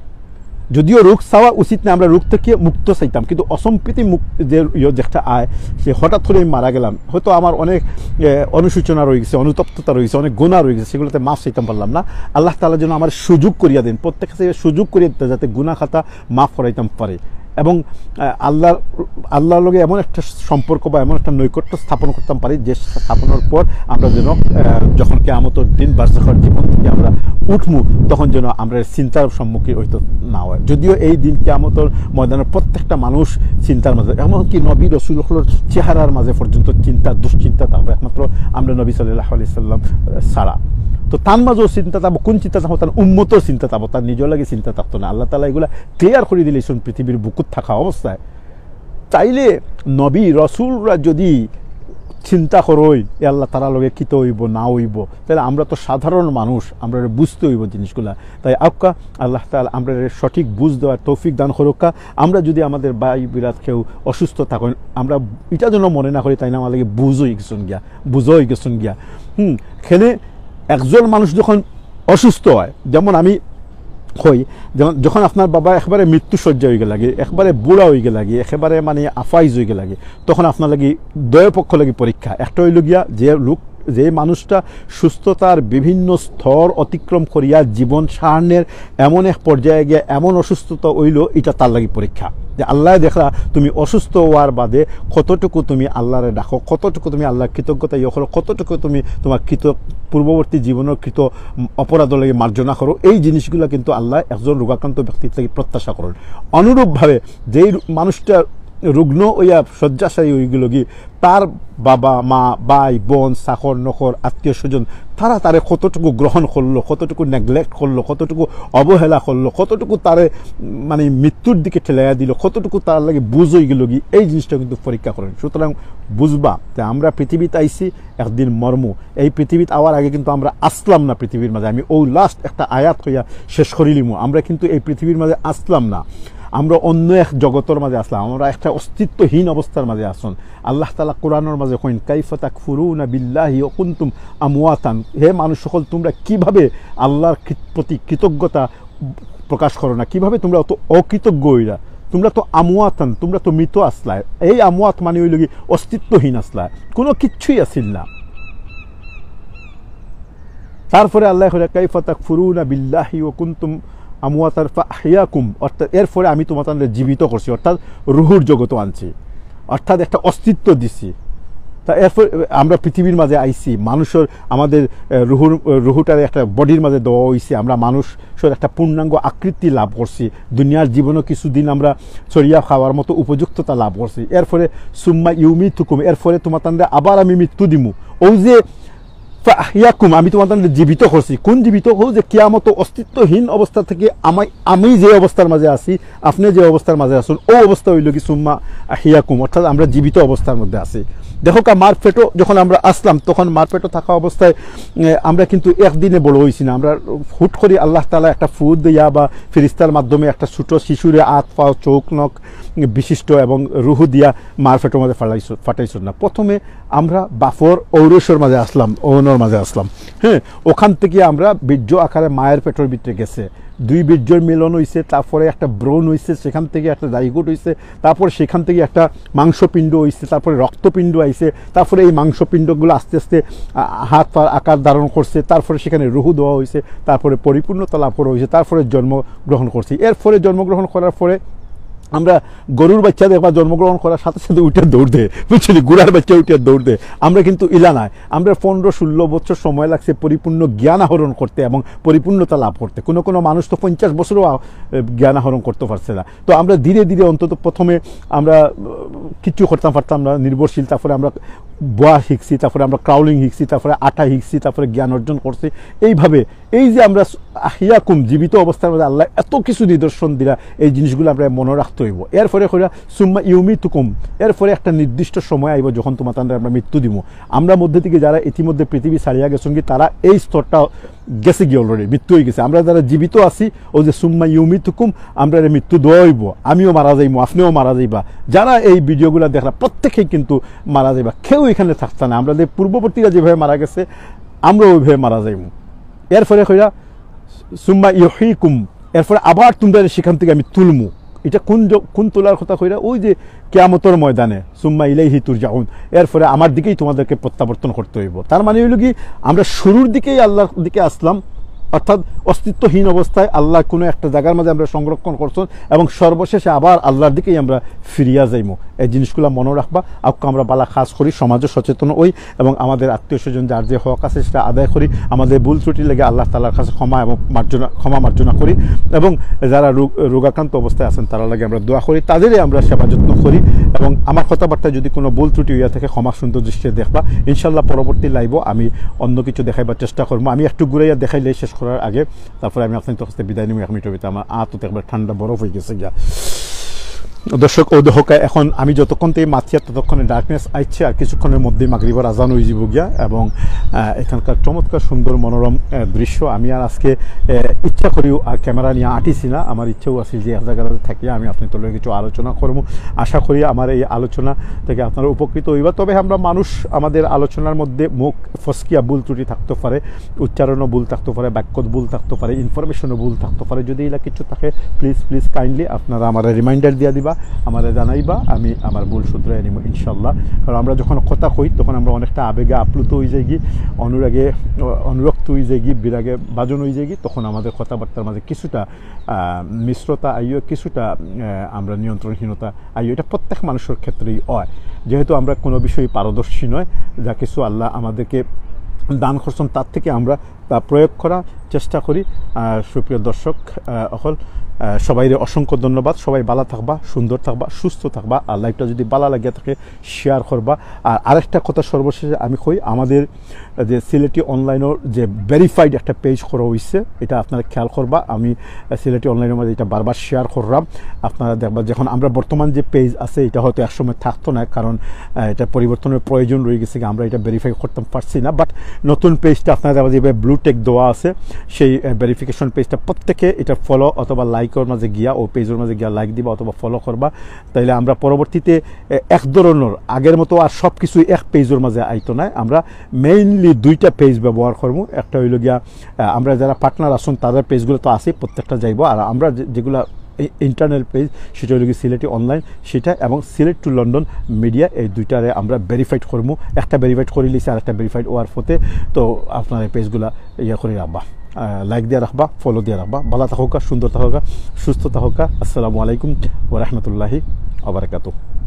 যদিও রোগ চাওয়া উচিত না, আমরা রোগ থেকে মুক্ত চাইতাম, কিন্তু অসম্প্রীতি মুক-, যে ইয়ে যেটা আয়, সে হঠাৎ করে আমি মারা গেলাম, হয়তো আমার অনেক, এ, অনুশোচনা রয়ে গেছে, অনুতপ্ততা রয়ে গেছে, অনেক গুনাহ রয়ে গেছে, সেগুলোতে মাফ চাইতাম পারলাম না। আল্লাহ তাআলা যেন আমার সুযোগ করিয়া দেন, প্রত্যেক ক্ষেত্রে সুযোগ করিয়া দিতে, যাতে গুনাহ খাতা মাফ করাইতাম পারি এবং, আহ, আল্লাহর, আল্লাহর লগে এমন একটা সম্পর্ক বা এমন একটা নৈকট্য স্থাপন করতাম পারি, যে স্থাপনের পর আমরা যেন, আহ, যখন কিয়ামতের দিন বারজাখর জীবন থেকে আমরা উঠমু, তখন যেন আমরা চিন্তার সম্মুখীন হইতে না হয়। যদিও এই দিন কিয়ামতের ময়দানে প্রত্যেকটা মানুষ চিন্তার মাঝে, এমনকি নবী রসুল হকলর চেহারার মাঝে পর্যন্ত চিন্তা, দুশ্চিন্তা থাকবে, একমাত্র আমরা নবী সাল্লাল্লাহু আলাইহি সাল্লাম, আহ, ছাড়া। তো তার মাঝেও চিন্তা থাকবো, কোন চিন্তা থাকবো? তার উম্মতর চিন্তা থাকবো, তার নিজের লাগে চিন্তা থাকতো না। আল্লাহ তাআলা এগুলা ক্লিয়ার করে দিলে পৃথিবীর বুকুত থাকা অবস্থায়। তাইলে নবী রসুলরা যদি চিন্তা করইন, এ আল্লাহ তাআলার লগে কিতা হইব না হইব, তাহলে আমরা তো সাধারণ মানুষ, আমরা বুঝতে হইব জিনিসগুলা। তাই আউক্কা আল্লাহ তাআলা আমরা সঠিক বুঝ দেওয়ার তৌফিক দান করুক্কা। আমরা যদি আমাদের ভাই বিরাট কেউ অসুস্থ থাকেন, আমরা এটা যেন মনে না করি, তাইন আমার লাগি বুঝ হয়ে গেছেন গিয়া, বুঝ হয়ে গেছেন গিয়া। হুম, এখানে একজন মানুষ যখন অসুস্থ হয়, যেমন আমি কই, যেমন যখন আপনার বাবা একবারে মৃত্যু শয্যা হয়ে গেলাগি, একবারে বুড়া হয়ে গেলাগি, একেবারে মানে আফাইজ হয়ে গেলাগি, তখন আপনার লাগি দুই পক্ষ লাগি পরীক্ষা। একটা হইল গিয়া যে লোক, যে মানুষটা সুস্থতার বিভিন্ন স্তর অতিক্রম করিয়া জীবন সারনের এমন এক পর্যায়ে গিয়া এমন অসুস্থতা হইল, এটা তার লাগি পরীক্ষা। যে আল্লাহ দেখরা তুমি অসুস্থ হওয়ার বাদে কতটুকু তুমি আল্লাহরে ডাকো, কতটুকু তুমি আল্লাহর কৃতজ্ঞতা ইয়ে করো, কতটুকু তুমি তোমার কৃত, পূর্ববর্তী জীবনের কৃত অপরাধ লাগি মার্জনা করো, এই জিনিসগুলা কিন্তু আল্লাহ একজন রোগাক্রান্ত ব্যক্তির লাগি প্রত্যাশা করেন। অনুরূপভাবে যেই মানুষটা রুগ্ন হইয়া শয্যাশায়ী হয়ে গেল গি, তার বাবা, মা, ভাই, বোন, চাকর, নকর, আত্মীয় স্বজন, তারা তারে কতটুকু গ্রহণ করলো, কতটুকু নেগলেক্ট করলো, কতটুকু অবহেলা করলো, কতটুকু তারে, উম, মানে, মৃত্যুর দিকে ঠেলাইয়া দিল, কতটুকু তার লাগি বুঝ হয়ে গেল গি, এই জিনিসটা কিন্তু পরীক্ষা করেন। সুতরাং বুঝবা যে আমরা পৃথিবীত আইছি, একদিন মরমু। এই পৃথিবীত আওয়ার আগে কিন্তু আমরা আসলাম না পৃথিবীর মাঝে। আমি ও লাস্ট একটা আয়াত কইয়া শেষ করিলিমু, আমরা কিন্তু এই পৃথিবীর মাঝে আসলাম না, আমরা অন্য এক জগতর মাঝে আসলাম, আমরা একটা অস্তিত্বহীন অবস্থার মাঝে আসুন। আল্লাহ তাআলা কোরআনের মাঝে কইন, "কাইফা তাকফুরুনা বিল্লাহি ওয়া কুনতুম আমওয়াতান।" হে মানুষ সকল, তোমরা কিভাবে আল্লাহর কৃত-, প্রতি কৃতজ্ঞতা প্রকাশ করো না, কিভাবে তোমরা অত অকৃতজ্ঞ হইলা? তোমরা তো আমওয়াতান, তোমরা তো মৃত আসলায়। এই আমওয়াত মানে হইল কি অস্তিত্বহীন আসলায়, কোনো কিচ্ছুই আছিল না। তারপরে আল্লাহ কইরা, "কাইফা তাকফুরুনা বিল্লাহি ওয়া কুনতুম আমওয়াতান ফাআহইয়াকুম", অর্থাৎ এরপরে আমি তোমাদের জীবিত করছি, অর্থাৎ রুহুর জগতও আনছি, অর্থাৎ একটা অস্তিত্ব দিছি। তা এরপর আমরা পৃথিবীর মাঝে আইছি, মানুষের আমাদের, এ, রুহুর, রুহুটারে একটা বডির মাঝে দেওয়া হইছে, আমরা মানুষের একটা পূর্ণাঙ্গ আকৃতি লাভ করছি, দুনিয়ার জীবনও কিছুদিন আমরা চরিয়া খাওয়ার মতো উপযুক্ততা লাভ করছি। এরপরে সুম্মা ইউমিতুকুম, এরপরে তোমাদের আবার আমি মৃত্যু দিমু। ও যে ফাআহইয়াকুম, আমি তোমাদের জীবিত করছি। কোন জীবিত? হো যে কিয়ামত অস্তিত্বহীন অবস্থা থেকে আমি, আমি যে অবস্থার মাঝে আছি, আপনি যে অবস্থার মাঝে আছেন, ও অবস্থা হইল কি সুম্মা আহিয়াকুম, অর্থাৎ আমরা জীবিত অবস্থার মধ্যে আছি। দেখো কা, মার পেটো যখন আমরা আসলাম, তখন মার পেটো থাকা অবস্থায়, এ, আমরা কিন্তু একদিনে বড় হইছি না। আমরা হুট করি আল্লাহ তাআলা একটা ফু দিয়া বা ফিরিস্তার মাধ্যমে একটা ছোট শিশুরে আত, পাও, চোখ, নখ বিশিষ্ট এবং রুহু দিয়া মার পেটোর মাঝে ফাটাইছ-, ফাটাইছন না। প্রথমে আমরা বাফর ঔরসর মাঝে আসলাম, ঔনর মাঝে আসলাম। হ্যাঁ, ওখান থেকে আমরা বীর্য আকারে মায়ের পেটোর ভিতরে গেছে, দুই বীর্যর মিলন হইছে, তারপরে একটা ভ্রূণ হইছে, সেখান থেকে একটা জাইগোট হইছে, তারপরে সেখান থেকে একটা মাংসপিণ্ড হইছে, তারপরে রক্তপিণ্ড আইছে, তারপরে এই মাংসপিণ্ডগুলো আস্তে আস্তে, আ, হাত পার আকার ধারণ করছে, তারপরে সেখানে রুহু দেওয়া হইছে, তারপরে পরিপূর্ণতা লাভ করা হইছে, তারপরে জন্মগ্রহণ করছে। এরপরে জন্মগ্রহণ করার পরে আমরা গরুর বাচ্চা দেখবা জন্মগ্রহণ করার সাথে সাথে উঠে দৌড় দেয়, বুঝছনি, ঘোড়ার বাচ্চা উঠে দৌড় দেয়। আমরা কিন্তু ইলা নায়। আমরা পনেরো ষোলো বছর সময় লাগছে পরিপূর্ণ জ্ঞান আহরণ করতে এবং পরিপূর্ণতা লাভ করতে। কোনো কোনো মানুষ তো পঞ্চাশ বছরও আ-, জ্ঞান আহরণ করতে পারছে না। তো আমরা ধীরে ধীরে অন্তত প্রথমে আমরা, আহ, কিচ্ছু করতাম পারতাম না, নির্ভরশীল। তারপরে আমরা বওয়া শিখছি, তারপরে আমরা ক্রাউলিং শিখছি, তারপরে আটা শিখছি, তারপরে জ্ঞান অর্জন করছি। এইভাবে এই যে আমরা আহইয়াকুম, জীবিত অবস্থার মধ্যে আল্লাহ এত কিছু নিদর্শন দিলা, এই জিনিসগুলো আমরা মনে রাখতে হইব। এরপরে কইরা সুম্মা ইউমিতুকুম, এরপরে একটা নির্দিষ্ট সময় আইব যখন তোমাদের আমরা মৃত্যু দিব। আমরা মধ্যে থেকে যারা ইতিমধ্যে পৃথিবী ছাড়িয়া গেছেন কি, তারা এই স্তরটা গেছে গিয়া, অলরেডি মৃত্যু হয়ে গেছে। আমরা যারা জীবিত আছি, ওই যে সুম্মা ইউমিতুকুম, আমরা মৃত্যু দেওয়া হইব, আমিও মারা যাইমু, আপনিও মারা যাইবা। যারা এই ভিডিওগুলো দেখরা প্রত্যেকেই কিন্তু মারা যাইবা, কেউ এখানে থাকতা না। আমরা যে পূর্ববর্তীরা যেভাবে মারা গেছে, আমরা ওইভাবে মারা যাইমু। এরপরে কইরা সুম্মা ইউহইকুম, এরপরে আবার তোমরা সেখান থেকে আমি তুলমু। এটা কোন জ-, কোন তোলার কথা কইরা? ওই যে কিয়ামতর ময়দানে, সুম্মা ইলাইহি তুরজাউন, এরপরে আমার দিকেই তোমাদেরকে প্রত্যাবর্তন করতে হইব। তার মানে হইল কি, আমরা শুরুর দিকেই আল্লাহর দিকে আসলাম, অর্থাৎ অস্তিত্বহীন অবস্থায় আল্লাহ কোনো একটা জায়গার মাঝে আমরা সংরক্ষণ করছেন এবং সর্বশেষে আবার আল্লাহর দিকেই আমরা ফিরিয়া যাইমু। এই জিনিসগুলা মনে রাখবা। আউক্কা আমরা বালা কাজ করি, সমাজে সচেতন হই এবং আমাদের আত্মীয় স্বজন যার যে হক আছে সেটা আদায় করি। আমাদের ভুল ত্রুটি লাগে আল্লাহ তাআলার কাছে ক্ষমা এবং মার্জনা, ক্ষমা মার্জনা করি এবং যারা রোগ, রোগাক্রান্ত অবস্থায় আছেন তারা লাগে আমরা দোয়া করি, তাদেরই আমরা সেবা যত্ন করি। এবং আমার কথাবার্তায় যদি কোনো ভুল ত্রুটি হইয়া থাকে ক্ষমা সুন্দর দৃষ্টিতে দেখবা। ইনশাল্লাহ পরবর্তী লাইভও আমি অন্য কিছু দেখাইবার চেষ্টা করবো। আমি একটু ঘুরাইয়া দেখাইলে শেষ করার আগে, তারপরে আমি আপনাদের কাছে বিদায় নিব। এক মিনিটের ভিতরে আমার আত তো একবার ঠান্ডা বরফ হয়ে গেছে গিয়া। দর্শক, ও দেখো, এখন আমি যতক্ষণ থেকে মাতিয়া ততক্ষণে ডার্কনেস আইচ্ছে, আর কিছুক্ষণের মধ্যেই মাগরিবের আজান হয়ে যাব গিয়া। এবং, আহ, এখানকার চমৎকার সুন্দর মনোরম, আহ, দৃশ্য। আমি আর আজকে, আহ, ইচ্ছা করিও আর ক্যামেরা নিয়ে আটিছি না। আমার ইচ্ছাও আছে যে এক জায়গায় থাকিয়া আমি আপনাদের লগে কিছু আলোচনা করবো। আশা করি আমার এই আলোচনা থেকে আপনারা উপকৃত হইবা। তবে আমরা মানুষ, আমাদের আলোচনার মধ্যে মুখ ফসকিয়া ভুল ত্রুটি থাকতে পারে, উচ্চারণও ভুল থাকতে পারে, বাক্যত ভুল থাকতে পারে, ইনফরমেশনও ভুল থাকতে পারে। যদি এলা কিছু থাকে, প্লিজ, প্লিজ কাইন্ডলি আপনারা আমারে রিমাইন্ডার দিয়া দিবা, আমারে জানাইবা, আমি আমার ভুল শুধরাই নিব ইনশাল্লাহ। কারণ আমরা যখন কথা কই তখন আমরা অনেকটা আবেগে আপ্লুত হয়ে যাই গি, অনুরাগে, অনুরক্ত হয়ে যাই গি, বিরাগে ভাজন হয়ে যাই গি, তখন আমাদের কথাবার্তার মাঝে কিছুটা, আহ, মিশ্রতা আইও, কিছুটা, আহ, আমরা নিয়ন্ত্রণহীনতা আইও। এটা প্রত্যেক মানুষের ক্ষেত্রেই হয়। যেহেতু আমরা কোনো বিষয়ে পারদর্শী নয়, যা কিছু আল্লাহ আমাদেরকে দান করছেন তার থেকে আমরা তা প্রয়োগ করার চেষ্টা করি। আহ, সুপ্রিয় দর্শক, আহ, অকল, আহ, সবাইরে অসংখ্য ধন্যবাদ। সবাই ভালা থাকবা, সুন্দর থাকবা, সুস্থ থাকবা। আর লাইভটা যদি ভালা লাগিয়া থাকে শেয়ার করবা। আর আরেকটা কথা সর্বশেষে আমি কই, আমাদের যে সিলেটি অনলাইনের যে ভেরিফাইড একটা পেজ করা হইছে, এটা আপনারা খেয়াল করবা। আমি, আহ, সিলেটি অনলাইনের মাঝে এটা বারবার শেয়ার করলাম। আপনারা দেখবা, যখন আমরা বর্তমান যে পেজ আছে, এটা হয়তো একসময় থাকতো না, কারণ, আহ, এটা পরিবর্তনের প্রয়োজন রয়ে গেছে, আমরা এটা ভেরিফাই করতাম পারছি না। বাট নতুন পেজটা আপনারা দেখবা, যেভাবে ব্লু টেক দেওয়া আছে, সেই, আহ, ভেরিফিকেশন পেজটা প্রত্যেকে এটা ফলো অথবা লাইকের মাঝে গিয়া, ও পেজের মাঝে গিয়া লাইক দিবা অথবা ফলো করবা। তাইলে আমরা পরবর্তীতে, আহ, এক ধরনের আগের মতো আর সব কিছুই এক পেজের মাঝে আইতো না। আমরা মেইনলি দুইটা পেজ ব্যবহার করবো। একটা হইল গিয়া, আহ, আমরা যারা পার্টনার আছেন তাদের পেজগুলো তো আছেই, প্রত্যেকটা যাইবো। আর আমরা যে-, যেগুলা ইন্টারনাল পেজ, সেটা হইল কি সিলেটি অনলাইন, সেটা এবং সিলেট টু লন্ডন মিডিয়া, এই দুইটারে আমরা ভেরিফাইড করবো। একটা ভেরিফাইড করে লিছি, আর একটা ভেরিফাইড হওয়ার পথে। তো আপনারা এই পেজগুলা ইয়ে করে রাখবা, আহ, লাইক দিয়ে রাখবা, ফলো দিয়ে রাখবা। ভালা থাকউক্কা, সুন্দর থাকউক্কা, সুস্থ থাকউক্কা। আসসালামু আলাইকুম ওয়া রাহমাতুল্লাহি ওয়া বারাকাতুহু।